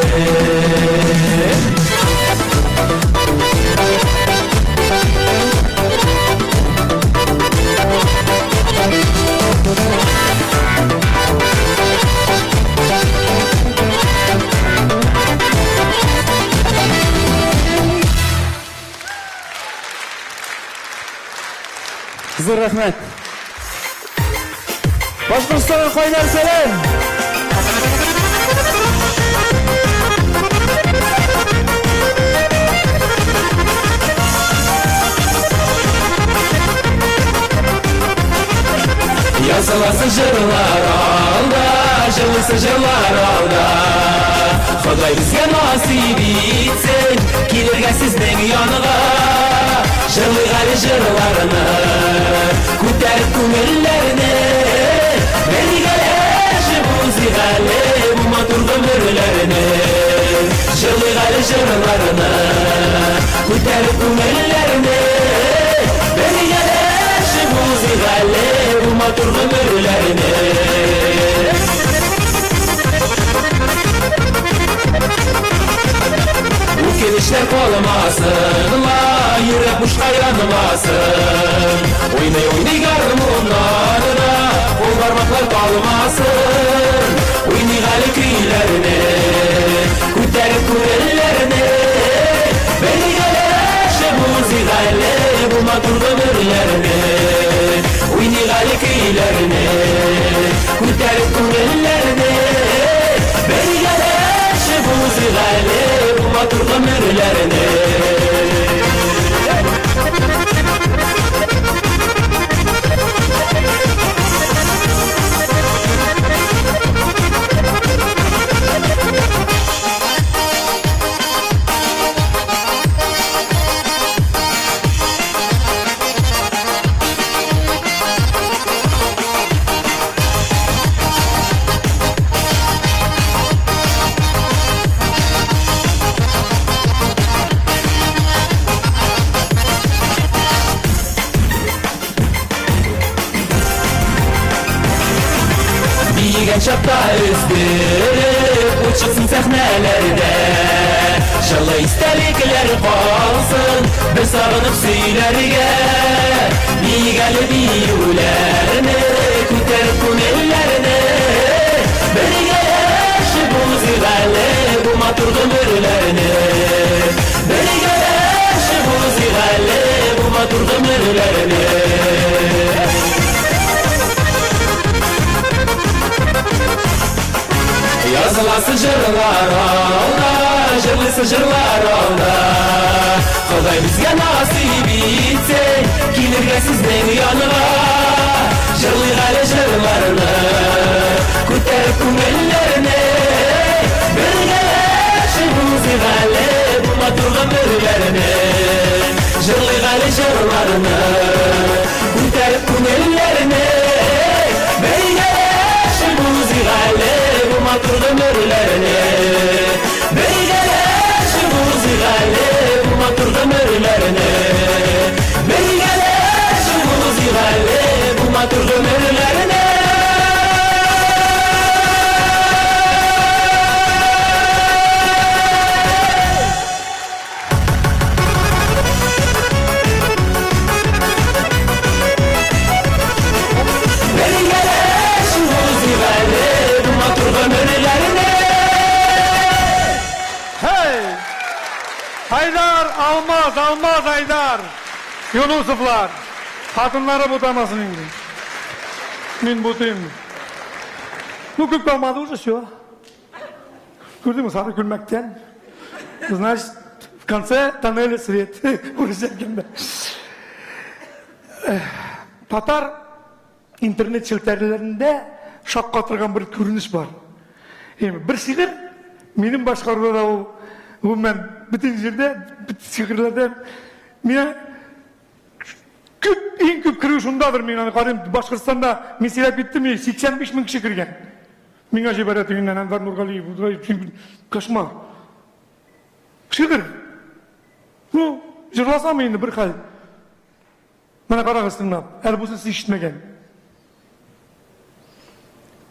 Зур рәхмәт. Башкортстанга кайнар сәлам.
Языласы җырлар алда, җылысы җырлар алда. Ходай безгә насыйп итсен, килергә сезнең янга. Җырлыйк әле җырларны, күтәреп күңелләрне. Бергәләшеп узыйк әле бу матур гомерләрне. Җырлыйк әле җырларны, күтәреп күңелләрне. Бергәләшеп узыйк әле бу матур гомерләрне. Үкенечләр калмасын, ла, йөрәк бушка янмасын. Уйный-уйный гармуннарда, кул бармаклар талмасын. Уйныйк әле көйләрне, күтәреп күңелләрне. Бергәләшеп узыйк әле бу матур гомерләрне. Уйныйк әле көйләрне, күтәреп күңелләрне. Бергәләшеп узыйк әле бу матур гомерләрне. Биегән чакта өздереп, ут чыксын сәхнәләрдә. Җылы истәлекләр калсын, бер сагынып сөйләргә. Биик әле биюләрне, күтәреп күңелләрне. Бергәләшеп узыйк әле бу матур гомерләрне. Бергәләшеп узыйк әле бу матур гомерләрне. Языласы җырлар алда, җырлыйсы җырлар алда. Ходай безгә насыйп итсә, килергә сезнең янга. Җырлыйк әле җырларны, күтәреп күңелләрне. Бергәләшеп узыйк әле бу матур гомерләрне. Җырлыйк әле җырларны, күтәреп күңелләрне. Бергәләшеп узыйк әле бу матур гомерләрне. Бергәләшеп узыйк әле бу матур гомерләрне. Бергәләшеп узыйк әле бу матур гомерләрне. Бергәләшеп узыйк әле бу матур гомерләрне.
Hey! Haydar Almaz, Almaz Haydar. Yunusovlar. Хатыннары бутамасын инде. Мин бутыйм. Ну, күп калмады уже, все. Күрдеңме, сары күлмәктән. Значит, в конце тоннеля свет. Күрсәткәндә. Татар интернет челтәрләрендә шаккатырган бер күренеш бар. Эми бер шигырь минем башкаруда да ул гомумән бөтен җирдә, бөтен шигырьләрдә миңа күп, иң күп керү шундадыр мин аны карыйм. Башкортстанда мин сөйләп киттем, 85 мең кеше кергән. Миңа җибәрә тегеннән Әнвәр Нургалиев, кошмар. Шигырь. Ну, җырласам инде бер хәл. Менә карагыз тыңлап, әле бусын сез ишетмәгән.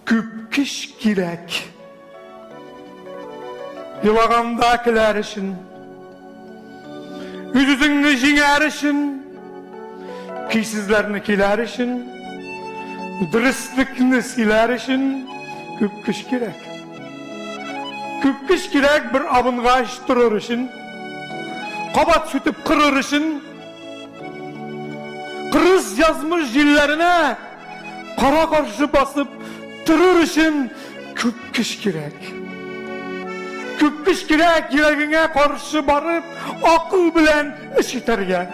Күп көч кирәк. Елаганда көләр өчен, үз-үзеңне җиңәр өчен, көйсезләрне көйләр өчен, дөреслекне сөйләр өчен күп көч кирәк. Күп көч кирәк бер абынгач торыр өчен, кабат сүтеп кырыр өчен, Кырыс язмыш җилләренә кара каршы басып торыр өчен күп көч кирәк. Күп көч кирәк йөрәгеңә каршы барып, акыл белән эш итәргә.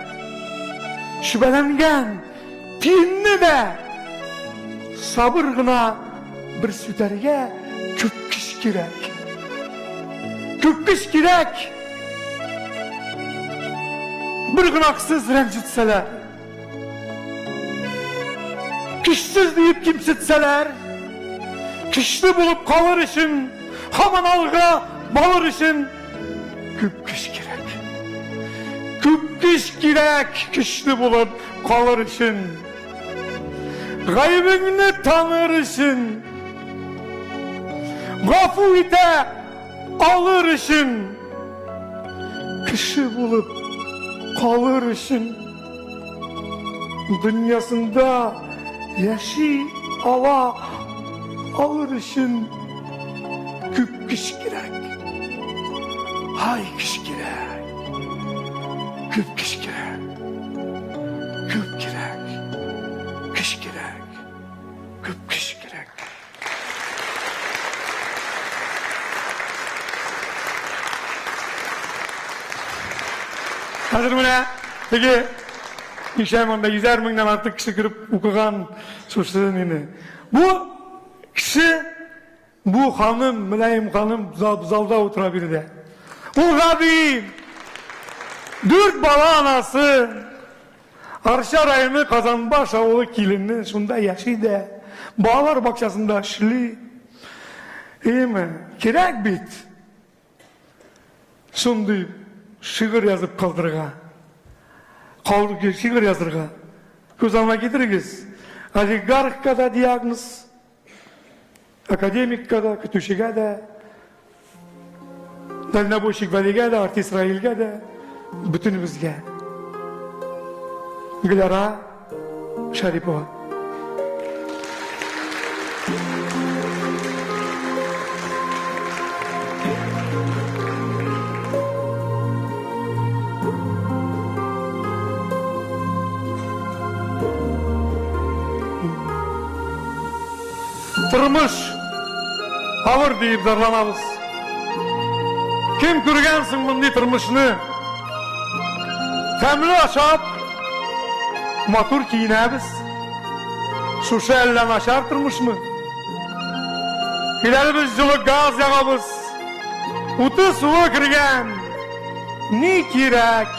Шүбәләнгән тиенне дә сабыр гына бер сүтәргә күп көч кирәк. Күп көч кирәк. Бер гөнаһсыз рәнҗетсәләр, көчсез диеп кимсетсәләр, көчле булып калыр өчен, һаман алга барыр өчен күп көч кирәк. Күп көч кирәк көчле булып калыр өчен. Гаебеңне таныр өчен. Гафу итә Алыр өчен, кеше булып калыр өчен, дөньясында яши ала алыр өчен күп көч кирәк. Ай, көч кирәк. Күп көч кирәк. Күп кирәк. Көч кирәк. Күп көч кирәк. Хәзер менә теге ничә монда йөзәр меңнән артык кеше кереп укыган шушы нине. Бу кеше, бу ханым, мөлаем ханым залда утыра биредә. Ул гади дүрт бала анасы, Арча районы Казанбаш авылы килене шунда яши дә, балалар бакчасында эшли. Име, кирәк бит шундый шигырь язып калдырырга. Кал шигырь язырга. Күз алдына китерегез. Олигархка да диагноз, Академикка да, көтүчегә дә, дальнобойщик Вәлигә дә, артист Раилгә дә, бөтенебезгә. Гөлара Шәрипова. Тормыш! Авыр диеп зарланабыз. Кем күргән соң мондый тормышны? Тәмле ашап, матур киенәбез. Шушы әллә начар тормышмы? Өйләребез җылы газ ягабыз. Уты суы кергән. Ни кирәк?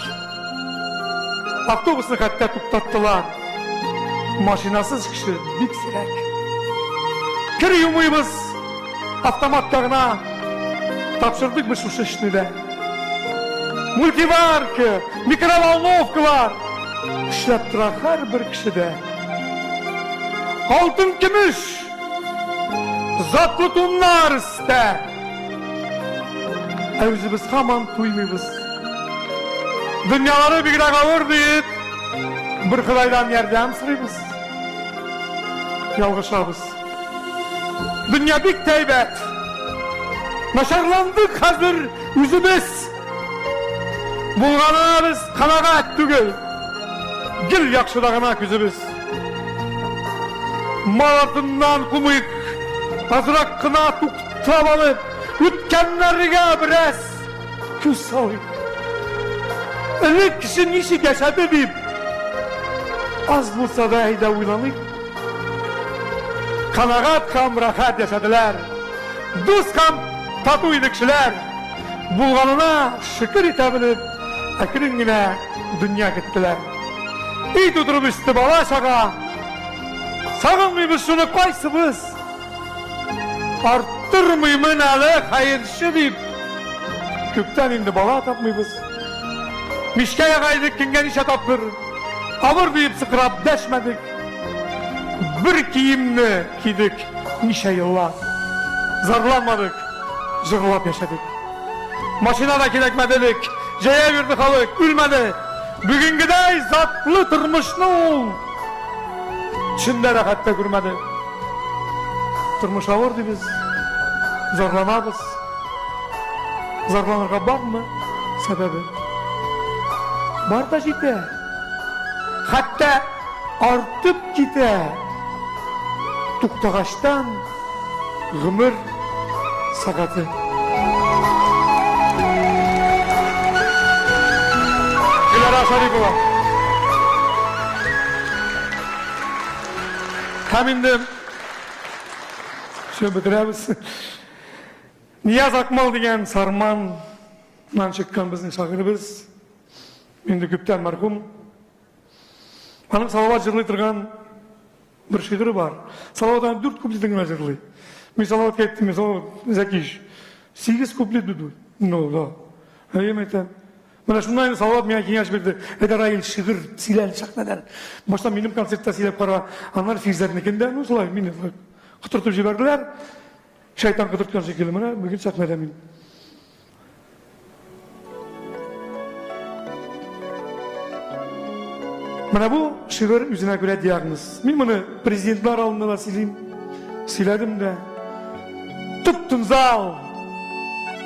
Автобусны хәтта туктаттылар. Машинасыз кеше бик сирәк. Кер юмыйбыз, автоматка гына тапшырдык без шушы эшне дә. Мультиварка, микроволновкалар эшләп тора һәрбер кешедә. Алтын көмеш, затлы туннар өстә. Ә үзебез һаман туймыйбыз. Дөньялары бигрәк авыр диеп, бер Ходайдан ярдәм сорыйбыз. Ялгышабыз. Дөнья бик тә әйбәт. Начарландык хәзер үзебез. Булганына без канәгать түгел. Гел яхшыда гына күзебез. Мал артыннан кумыйк, азрак кына туктап алып, үткәннәргә бераз күз салыйк. Элек кеше ничек яшәде дип, аз булса да әйдә уйланыйк. Канәгать һәм рәхәт яшәделәр. Дус һәм тату иде кешеләр. Булганына шөкер итә белеп, әкрен генә дөнья көттеләр. Өй тутырып үсте бала-чага. Сагынмыйбыз шуны кайсыбыз? Арттырмыймын әле хәерче дип. Күптән инде бала тапмыйбыз. Мичкә яга идек көнгә ничә тапкыр. Авыр диеп сыкрап дәшмәдек. Бер киемне кидек ничә еллар. Зарланмадык, җырлап яшәдек. Машина да кирәкмәде элек. Җәяү йөрде халык, үлмәде. Бүгенгедәй затлы тормышны ул төшендә дә хәтта күрмәде. Тормыш авыр дибез, зарланабыз. Зарланырга бармы сәбәбе? Бар да җитә. Хәтта артып китә. Туктагачтан Гомер сәгате. Диләрә Шәрипова. Һәм инде все бетерәбез. Нияз Акмал дигән Сарманнан чыккан безнең шагыйребез. Инде күптән мәрхүм. Аның Салават җырлый торган Бер шигыре бар. Салават аның дүрт куплетын гына җырлый. Мин Салаватка әйттем, мин Салават Зәкиш, сигез куплет бит Ну, да. Әйе, әйтәм. Менә шуннан инде Салават миңа киңәш бирде. Әйдә, Раил, шигырь сөйлә әле сәхнәдән. Башта минем концертта сөйләп кара, аннары Фирзәрнекендә, ну, шулай, мине котыртып җибәрделәр. Шайтан котырткан шикелле, менә бүген сәхнәдә мин. Менә бу шигырь үзенә күрә диагноз. Мин моны президентлар алдында да сөйлим, сөйләдем дә. Топтым зал.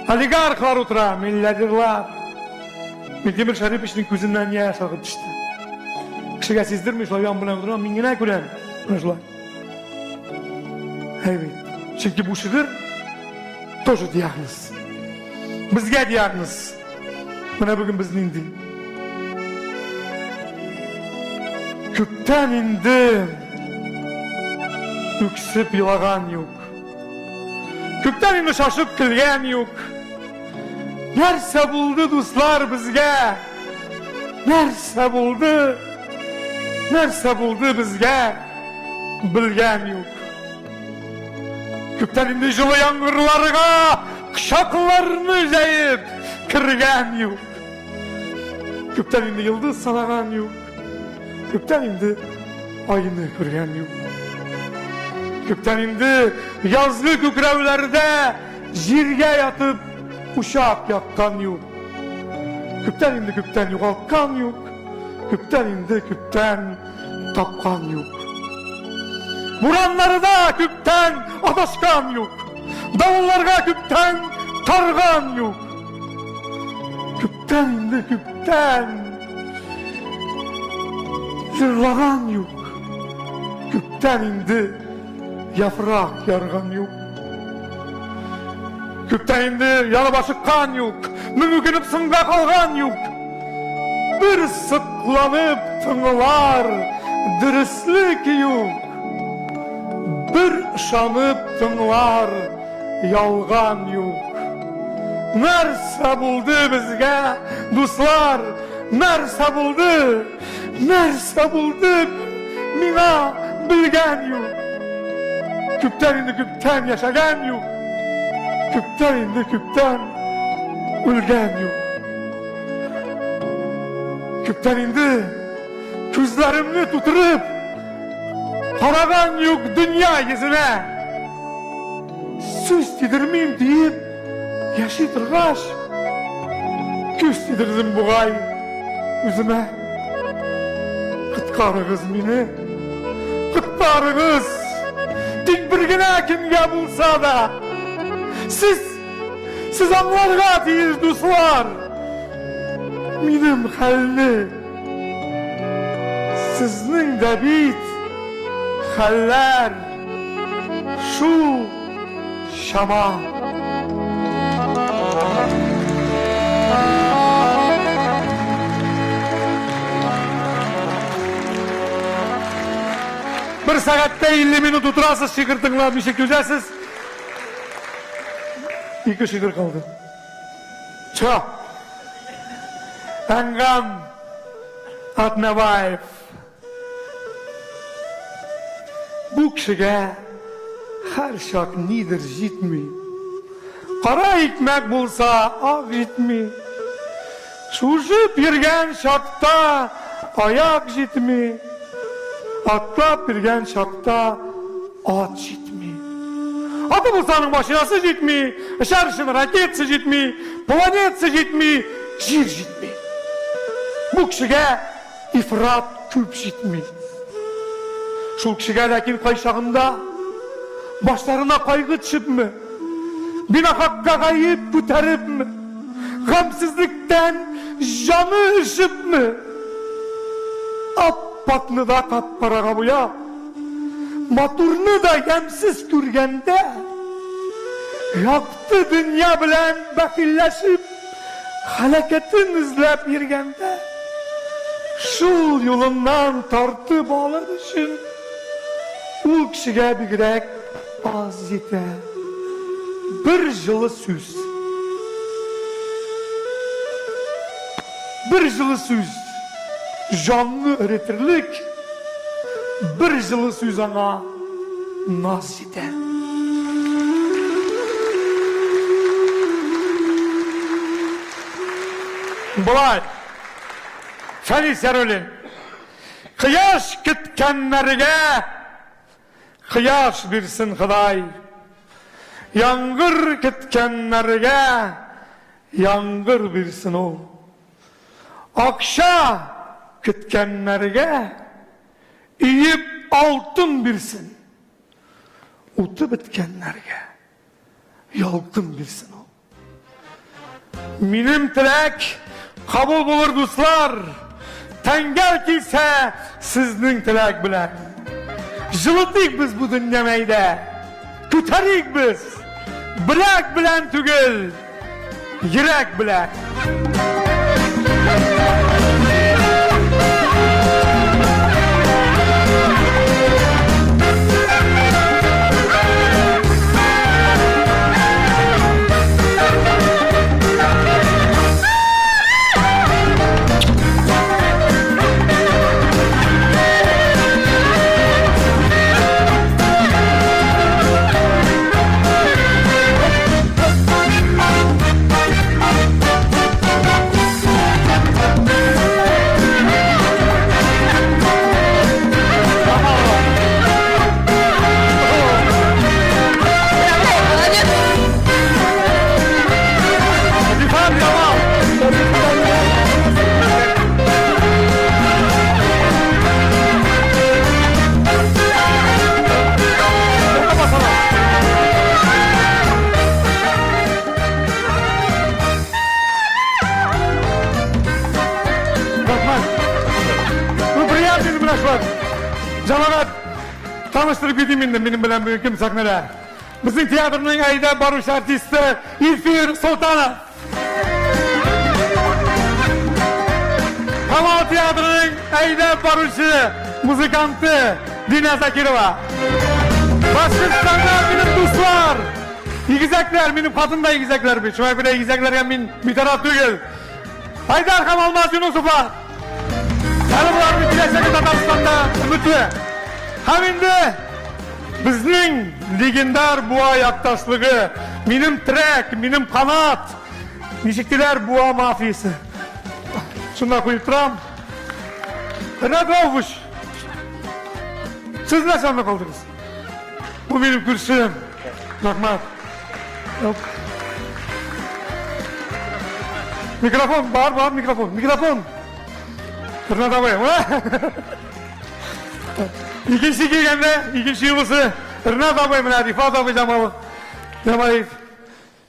Олигархлар утыра, миллиардерлар. Минтимер Шәриповичның күзеннән яшь агып төште. Кешегә сиздерми, шулай ян белән утыра, мин генә күрәм. Менә шулай. Әй бит. Чөнки бу шигырь тоже диагноз. Безгә диагноз. Менә бүген без нинди? Күптән инде үксеп елаган юк. Күптән инде шашып көлгән юк. Нәрсә булды, дуслар, безгә? Нәрсә булды? Нәрсә булды безгә? Белгән юк. Күптән инде җылы яңгырларга кочакларны җәеп кергән юк. Күптән инде йолдыз санаган юк. Күптән инде айны күргән юк. Күптән инде язгы күкрәүләрдә җиргә ятып учак яккан юк. Күптән инде күптән югалткан юк. Күптән инде күптән тапкан юк. Бураннарда күптән адашкан юк. Давылларга күптән тарган юк. Күптән инде күптән җырлаган юк. Күптән инде яфрак ярган юк. Күптән инде янып ашыккан юк, мең үкенеп соңга калган юк. Бер сокланып тыңлар дөреслек юк. Бер ышанып тыңлар ялган юк. Нәрсә булды безгә, дуслар? Нәрсә булды? Нәрсә булды миңа белгән юк. Күптән инде күптән яшәгән юк. Күптән инде күптән үлгән юк. Күптән инде күзләремне тутырып караган юк дөнья йөзенә. Сүз тидермим диеп яши торгач, күз тидердем бугай үземә. Коткарыгыз мине, коткарыгыз! Тик бер генә көнгә булса да. Сез, сез аңларга тиеш, дуслар! Минем хәлне. Сезнең дә бит хәлләр шул чама. Бер сәгатьтә 50 минут утырасыз, шигырь тыңлап, ничек түзәсез? Ике шигырь калды. Чо! Әнгам Атнабаев. Бу кешегә һәрчак нидер җитми. Кара икмәк булса, ак җитми. Шуышып йөргән чакта аяк җитми. Атлап йөргән чакта ат җитми. Аты булса аның машинасы җитми, очар өчен ракетасы җитми, планетасы җитми, җир җитми. Бу кешегә ифрат күп җитми. Шул кешегә ләкин кайчагында башларына кайгы төшепме, бинахакка гаеп күтәрепме, гамьсезлектән җаны өшепме, ап-акны да кап-карага буяп, матурны да ямьсез күргәндә, якты дөнья белән бәхилләшеп, Һәлакәтен эзләп йөргәндә, шул юлыннан тартып алыр өчен ул кешегә бигрәк аз җитә. Бер җылы сүз. Бер җылы сүз җанны эретерлек, бер җылы сүз аңа наз җитә. Болай, Фәнис Яруллин, кояш көткәннәргә кояш бирсен Ходай, яңгыр көткәннәргә яңгыр бирсен ул. Акча көткәннәргә өеп алтын бирсен. Уты беткәннәргә ялкын бирсен ул. Минем теләк кабул булыр, дуслар. Тәңгәл килсә, сезнең теләк белән. Җылытыйк без бу дөньяны әйдә. Күтәрик без. Беләк белән түгел, йөрәк белән. Җәмәгать, таныштырып китим инде минем белән бүген кем сәхнәдә. Безнең театрның әйдәп баручы артисты Илфир Солтанов. Камал театрының әйдәп баручы музыканты Дина Закирова. Башкортстанда минем дуслар, игезәкләр, минем хатын да игезәкләр бит. Шуңа күрә игезәкләргә мин битараф түгел. Айдар һәм Алмаз Юнусовлар. Әле боларның киләчәге Татарстанда өметле. Һәм инде безнең легендар Буа якташлыгы, минем трек, минем канат, ничек диләр, Буа мафиясе. Шунда куеп торам. Ренат Рауфович, сез нәрсә анда калдыгыз? Бу минем күршем. Рәхмәт. Микрофон бар, бар, микрофон. Микрофон. Ренат абый. Икенче килгәндә, икенче юлысы Ренат абый менә Рифат абый Җамалов. Җамалиев.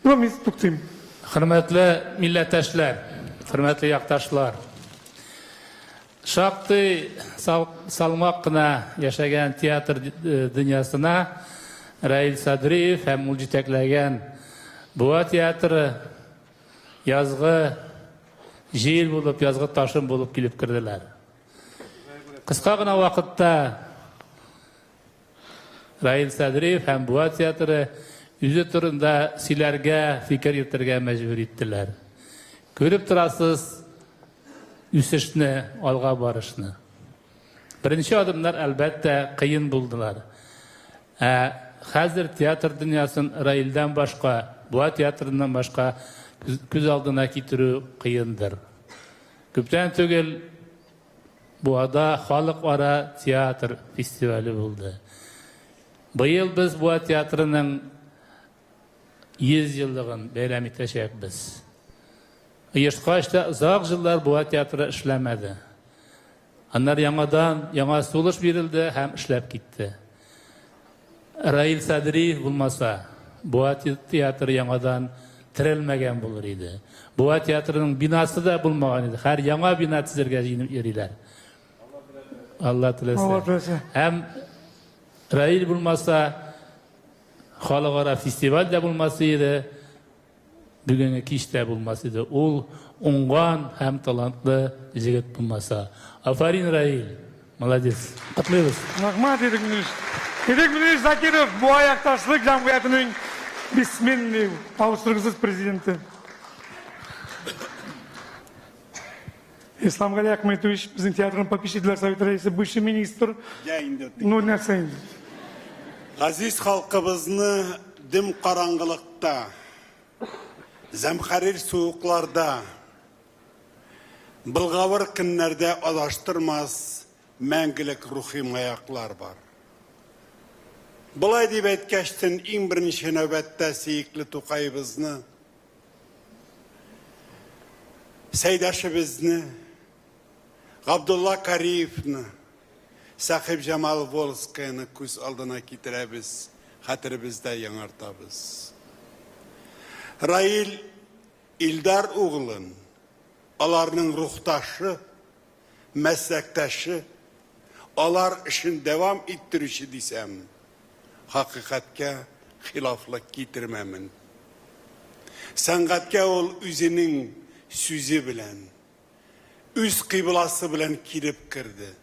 Ну, мин туктыйм.
Хөрмәтле милләттәшләр, хөрмәтле якташлар. Шактый салмак кына яшәгән театр дөньясына Раил Садриев һәм ул җитәкләгән Буа театры язгы җил булып, язгы ташын булып килеп керделәр. Кыска гына вакытта Раил Садриев һәм Буа театры үзе турында сөйләргә, фикер йөртергә мәҗбүр иттеләр. Күреп торасыз үсешне, алга барышны. Беренче адымнар, әлбәттә, кыен булдылар. Ә хәзер театр дөньясын Раилдән башка, Буа театрыннан башка күз алдына китерү кыендыр. Күптән түгел Буада халыкара театр фестивале булды. Быел без Буа театрының 100 еллыгын бәйрәм итәчәкбез. Оешкач та озак еллар Буа театры эшләмәде. Аннары яңадан яңа сулыш бирелде һәм эшләп китте. Раил Садриев булмаса, Буа театры яңадан терелмәгән булыр иде. Буа театрының бинасы да булмаган иде. Хәр яңа бина төзергә җыенып йөриләр. Алла теләсә.
Алла теләсә.
Һәм Раил булмаса, халыкара фестиваль дә булмас иде. Бүгенге кич тә булмас иде. Ул уңган һәм талантлы җегет булмаса. Афәрин, Раил! Молодец! Котлыйбыз!
Рәхмәт, Ирек Мөнирович. Ирек Мөнирович Закиров, Буа якташлык җәмгыятенең бессменный, алыштыргысыз президенты. Исламгали Ахметович, безнең театрның попечительләр советы рәисе, бывший министр.
Я инде.
Ну, нәрсә инде?
Газиз халкыбызны дөм караңгылыкта, зәмхәрир суыкларда, былгавыр көннәрдә адаштырмас мәңгелек рухи маяклар бар. Болай дип әйткәчтен, иң беренче нәүбәттә сөекле Тукаебызны, Сәйдәшебезне, Габдулла Кариевны, Сәхибҗамал Волжскаяны күз алдына китерәбез, хәтеребездә яңартабыз. Раил Илдар углын, аларның рухташы, мәсләктәше, алар эшен дәвам иттерүче дисәм, хакыйкатькә хилафлык китермәмен. Сәнгатькә ул үзенең сүзе белән, үз кыйбласы белән килеп керде.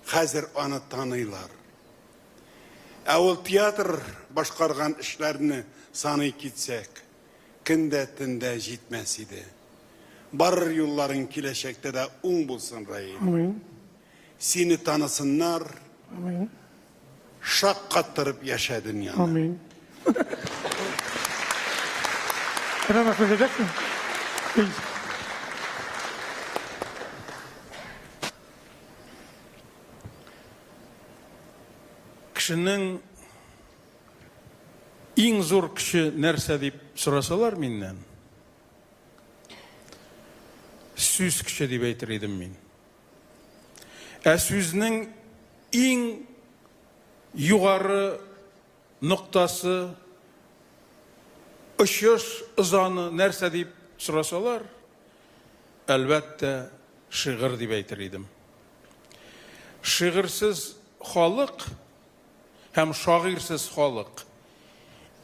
Хәзер аны таныйлар. Ә ул театр башкарган эшләрне саный китсәк, көн дә, төн дә җитмәс иде. Барыр юлларың киләчәктә дә уң булсын, Раил.
Амин.
Сине танысыннар.
Амин.
Шаккаттырып яшә дөньяны.
Амин. Ренат, әйтәсең?
Кешенең иң зур көче нәрсә дип сорасалар миннән, сүз көче дип әйтер идем мин. Ә сүзнең иң югары ноктасы, очыш ызаны нәрсә дип сорасалар, әлбәттә, шигырь дип әйтер идем. Шигырьсез халык һәм шагыйрьсез халык.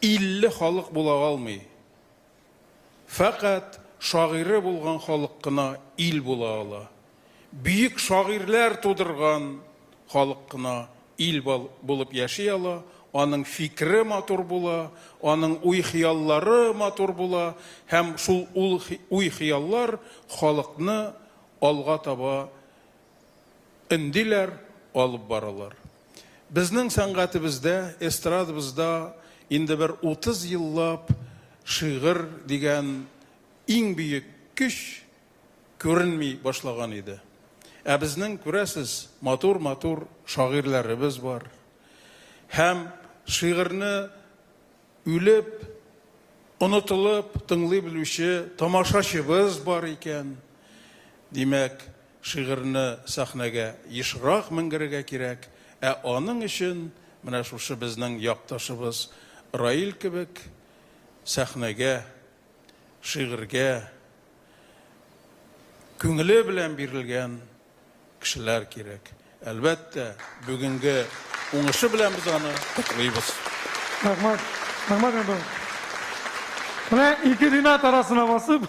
илле халык була алмый. Фәкать шагыйре булган халык кына ил була ала. Бөек шагыйрьләр тудырган халык кына ил булып яши ала, аның фикере матур була, аның уй-хыяллары матур була һәм шул уй-хыяллар халыкны алга таба өндиләр, алып баралар. Безнең сәнгатебездә, эстрадабызда инде бер 30 еллап шигырь дигән иң бөек көч күренми башлаган иде. Ә безнең, күрәсез, матур-матур шагыйрьләребез бар. Һәм шигырьне Үлеп, онытылып тыңлый белүче тамашачыбыз бар икән, димәк, шигырьне сәхнәгә ешрак менгерергә кирәк, ә аның өчен менә шушы безнең якташыбыз Раил кебек сәхнәгә, шигырьгә күңеле белән бирелгән кешеләр кирәк. Әлбәттә, бүгенге уңышы белән без аны котлыйбыз.
Рәхмәт. Рәхмәт, Антон. Менә ике Ринат арасына басып,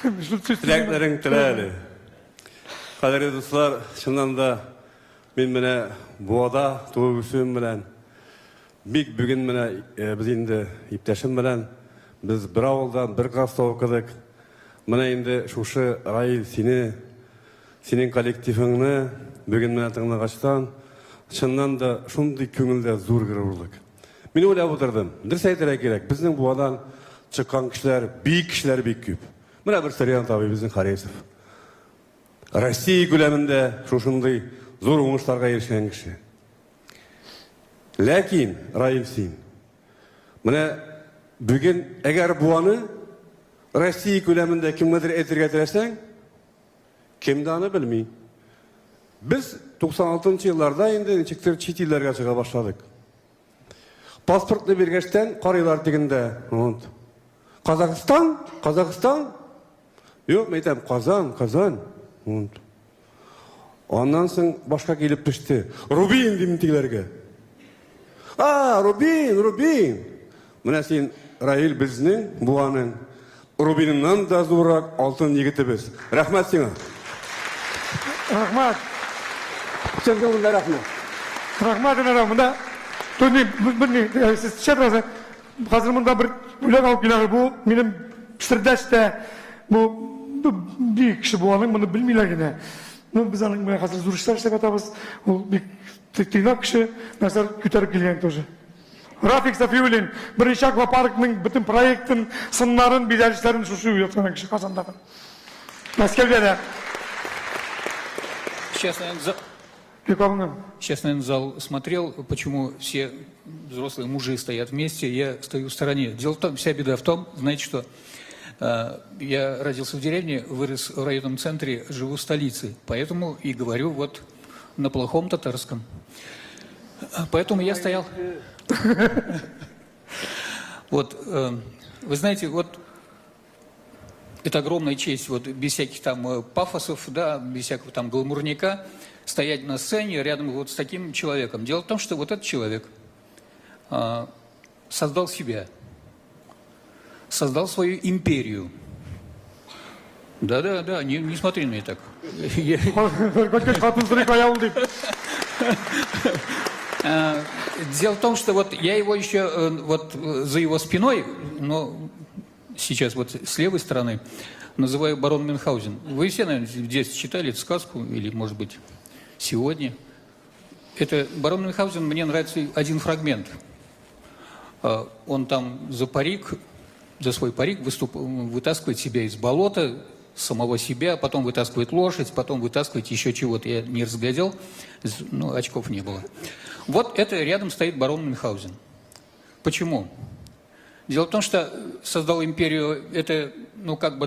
шул сүз
Теләкләрең телә әле. Кадерле дуслар, чыннан да мин менә Буада туып үсүем белән бик бүген менә э, без инде иптәшем белән без бер авылдан, бер класста укыдык. Менә инде шушы Раил сине Синең коллективыңны бүген менә тыңлагачтан, чыннан да шундый күңелдә зур горурлык. Мин уйлап утырдым, дөрес әйтергә кирәк, безнең Буадан чыккан кешеләр, бөек кешеләр бик күп. Менә бер Сарьян абый безнең Харисов. Россия күләмендә шушындый зур уңышларга ирешкән кеше. Ләкин, Раил, син, менә бүген әгәр Буаны Россия күләмендә кемгәдер әйтергә теләсәң, Кем дә аны белми. Без 96 нчы елларда инде ничектер чит илләргә чыга башладык. Паспортны биргәчтән карыйлар тегендә. Вот. Казахстан? Казахстан? Юк, мен әйтәм, Казан, Казан. Вот. Аннан соң башка килеп төште. Рубин дим тегеләргә. А, Рубин, Рубин. Менә син, Раил, безнең Буаның Рубиныннан да зуррак алтын егетебез. Рәхмәт сиңа.
Рәхмәт.
Сезгә монда рәхмәт.
Рәхмәт, Ринат Монда Туни, бер сез төшә торасыз. Хәзер монда бер бүләк алып киләләр. Бу минем сердәш тә бу бик кеше бу аның моны белмиләр генә. Ну, без аның белән хәзер зур эшләр эшләп ятабыз. Ул бик тыйнак кеше, нәрсә күтәреп килгән тоже. Рафик Сафиуллин, беренче аквапаркның бөтен проектын, сыннарын, бизәлешләрен шушы яткан кеше Казандагы. Мәскәүдә дә.
Сейчас, наверное, за... Сейчас, наверное, зал смотрел, почему все взрослые мужи стоят вместе, я стою в стороне. Дело в том, вся беда в том, знаете что, я родился в деревне, вырос в районном центре, живу в столице, поэтому и говорю вот на плохом татарском. Поэтому я стоял... Вот, вы знаете, вот это огромная честь, вот без всяких там пафосов, да, без всякого там гламурника, стоять на сцене рядом вот с таким человеком. Дело в том, что вот этот человек создал себя, создал свою империю. Да-да-да, не смотри на меня так. Дело в том, что вот я его еще вот за его спиной, но сейчас вот с левой стороны, называю барон Мюнхгаузен. Вы все, наверное, в детстве читали эту сказку, или, может быть, сегодня. Это барон Мюнхгаузен, мне нравится один фрагмент. Он там за свой парик вытаскивает себя из болота, самого себя, потом вытаскивает лошадь, потом вытаскивает еще чего-то. Я не разглядел, очков не было. Вот это рядом стоит барон Мюнхгаузен. Почему? Дело в том, что создал империю, это,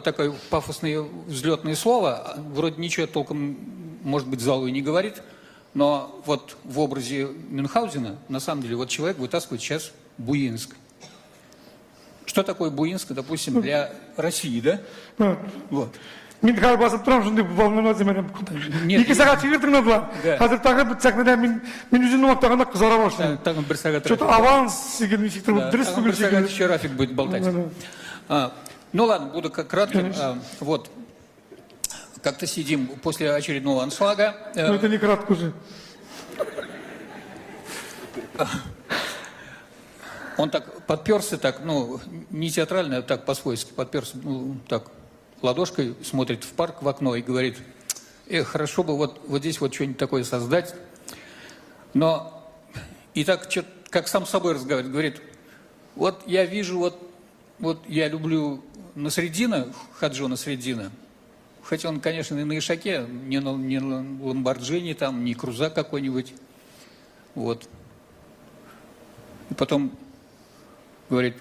такое пафосное взлетное слово, вроде ничего толком, может быть, залу и не говорит, но вот в образе Мюнхгаузена, на самом деле, вот человек вытаскивает сейчас Буинск. Что такое Буинск, допустим, для России, да?
Да.
Вот.
Мин хәзер басып торам, шундый волноваться менә. Ике сәгать шигырь тыңладылар. Хәзер тагы бер сәхнәдә мин мин үземне мактаганда кызара башлыйм.
Тагын бер сәгать.
Что-то аванс шикелле ничектер дөрес
түгел шикелле. Еще Рафик будет болтать. Ну ладно, буду кратким. Вот. Как-то сидим после очередного аншлага.
Ну это не кратко уже.
Он так подперся так, ну, не театрально, а так по-свойски подперся, ну, так, ладошкой смотрит в парк в окно и говорит, эх, хорошо бы вот, вот здесь вот что-нибудь такое создать. Но и так, как сам с собой разговаривает, говорит, вот я вижу, вот, вот я люблю Насреддина, Хаджу Насреддина, хотя он, конечно, и на Ишаке, не на, не на Ламборджини, там, не крузак какой-нибудь. Вот. И потом говорит,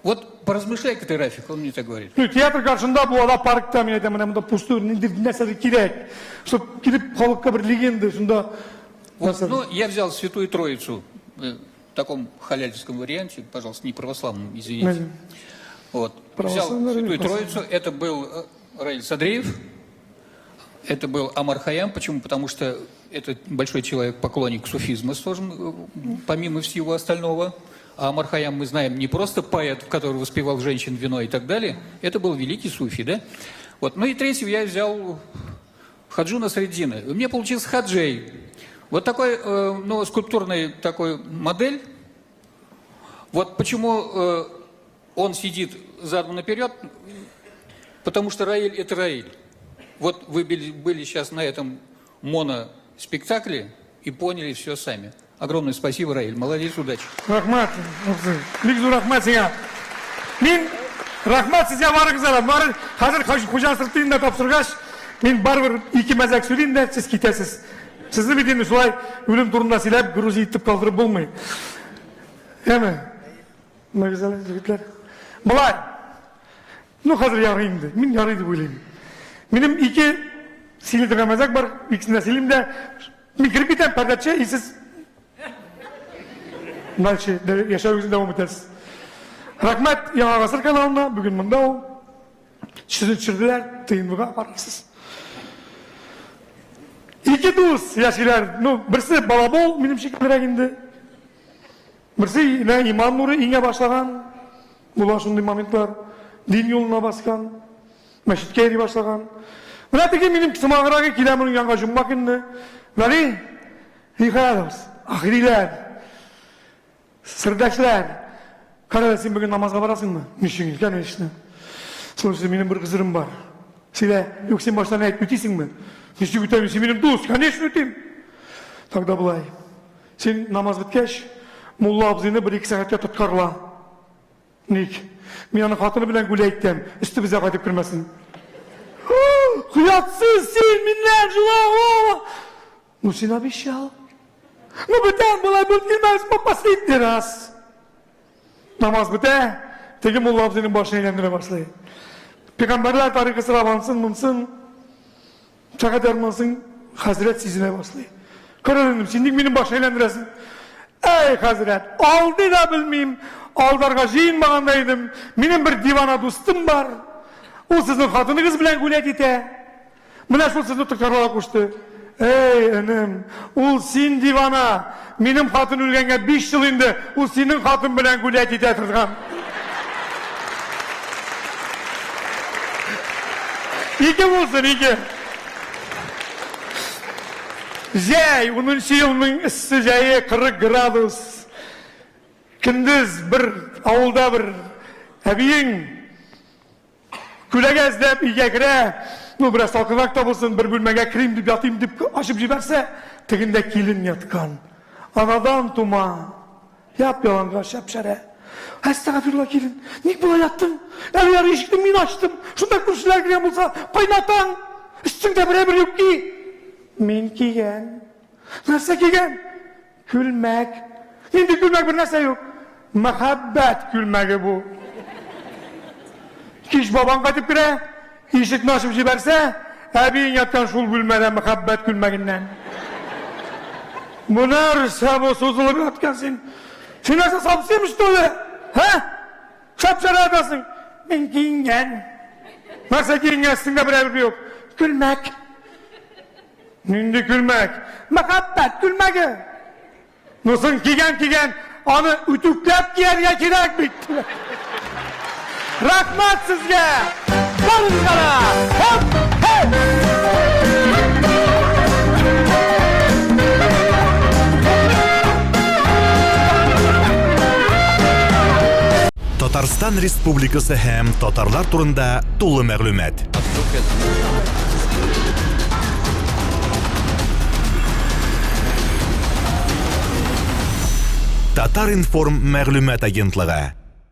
вот поразмышляй-ка ты, Рафик, он мне так говорит.
Ну, театр каршында Буада паркта мин әйтәм, менә монда пустой ниндидер нәрсәдер кирәк. Чтоб килеп халыкка бер легенда шунда.
Вот, ну, я взял Святую Троицу в таком халяльском варианте, пожалуйста, не православном, извините. Вот. Взял Святую Троицу, это был Раиль Садриев, это был Амар Хайям. Почему? Потому что это большой человек, поклонник суфизма, тоже, помимо всего остального. А Амар Хайям, мы знаем, не просто поэт, который воспевал женщин, вино и так далее. Это был великий суфий, да? Вот. Ну и третьего я взял Хаджу Насреддина. У меня получился Хаджей. Вот такой, ну, скульптурный такой модель. Вот почему он сидит задом наперед, потому что Раиль – это Раиль. Вот вы были сейчас на этом моноспектакле и поняли все сами. Огромное спасибо, Раиль. Молодец, удачи.
Рәхмәт, бик зур рәхмәт сиңа. Мин рәхмәт сезгә барыгызга да. Бары хәзер Хуҗа Насретдинны да тапшыргач, мин барыбер ике мәзәк сөйлим дә, сез китәсез. Сезне бит инде шулай үлем турында сөйләп, грузи итеп калдырып булмый. Яме? Менә егетләр. Болай. Ну, хәзер ярый инде. Мин ярый дип уйлыйм. Минем ике сөйли торган мәзәк бар, икесен дә сөйлим дә. Мин кереп китәм, пәрдәче, и сез дальше яшәвегезне дәвам итәсез. Рәхмәт Яңа гасыр каналына, бүген монда ул. Төшерде төшерделәр, ТНВга барасыз. Ике дус яшиләр. Ну, берсе балабол, минем шикеллерәк инде. Берсе менә иман нуры иңә башлаган, була шундый моментлар, дин юлына баскан, мәчеткә йөри башлаган. Менә теге минем сымаграгы килә моның янга җомга көнне. Вәли, Михайловс, ахириләр, сердәшләр, кара син бүген намазга барасыңмы? Ничек, конечно. Слушай, минем бер гозерем бар. Сөйлә, юк, син баштан әйт, үтисеңме? Ничек үтәм, син минем дус, конечно үтим. Тогда болай. Син намаз беткәч, мулла абзыйны бер-ике сәгатькә тоткарла. Ник? Мин аның хатыны белән гүлә иттем, өстебезгә кайтып кермәсен. Оятсыз син, миннән җыла! Ну, син обещал. Ну, бетәм, болай булып килмәс, по последний раз. Намаз бетә, теге мулла абзыйның башын әйләндерә башлый. Пәйгамбәрләр тарихы сорап ансын, монсын. Сәгать ярымнан соң хәзрәт сизенә башлый. Кара энем, син ник минем башны әйләндерәсең? Әй, хәзрәт, алдый да белмим, алдарга җыенмаган да идем. Минем бер дивана дустым бар. Ул сезнең хатыныгыз белән гулять итә. Менә шул сезне тоткарларга кушты. Әй, энем, ул син дивана. Минем хатын үлгәнгә 5 ел инде, ул синең хатын белән гулять итә торган. Ике булсын, ике. Җәй, 10 елның эссе җәе 40 градус. Көндез бер авылда бер әбиең Күләгә эзләп өйгә керә, ну, бераз салкынрак та булсын, бер бүлмәгә керим дип ятыйм дип ачып җибәрсә, тегендә килен яткан. Анадан тума, яп-ялангач, шәп-шәрә. Әстәгафирулла, килен, ник болай яттың? Әле ярый ишекне мин ачтым. Шунда күршеләр кергән булса, кайнатаң, өстеңдә берәр юк ки. Мин кигән. Нәрсә кигән? Күлмәк. Нинди күлмәк бер нәрсә юк. Мәхәббәт күлмәге бу. Кич бабаң кайтып керә, ишекне ачып җибәрсә, әбиең яткан шул бүлмәдә мәхәббәт күлмәгеннән. Бу нәрсә бу сузылып яткан син? Син нәрсә совсем что ли? Һә? Шәп-шәрә ятасың. Мин киенгән. Нәрсә киенгән өстеңдә бер әйбер юк. Күлмәк. Нинди күлмәк? Мәхәббәт күлмәге. Ну соң кигән кигән, аны үтүкләп кияргә кирәк бит. Рәхмәт сезгә! Барыгызга да! Хоп! Хей!
Татарстан Республикасы һәм татарлар турында тулы мәгълүмат. Татар-информ мәгълүмат агентлыгы.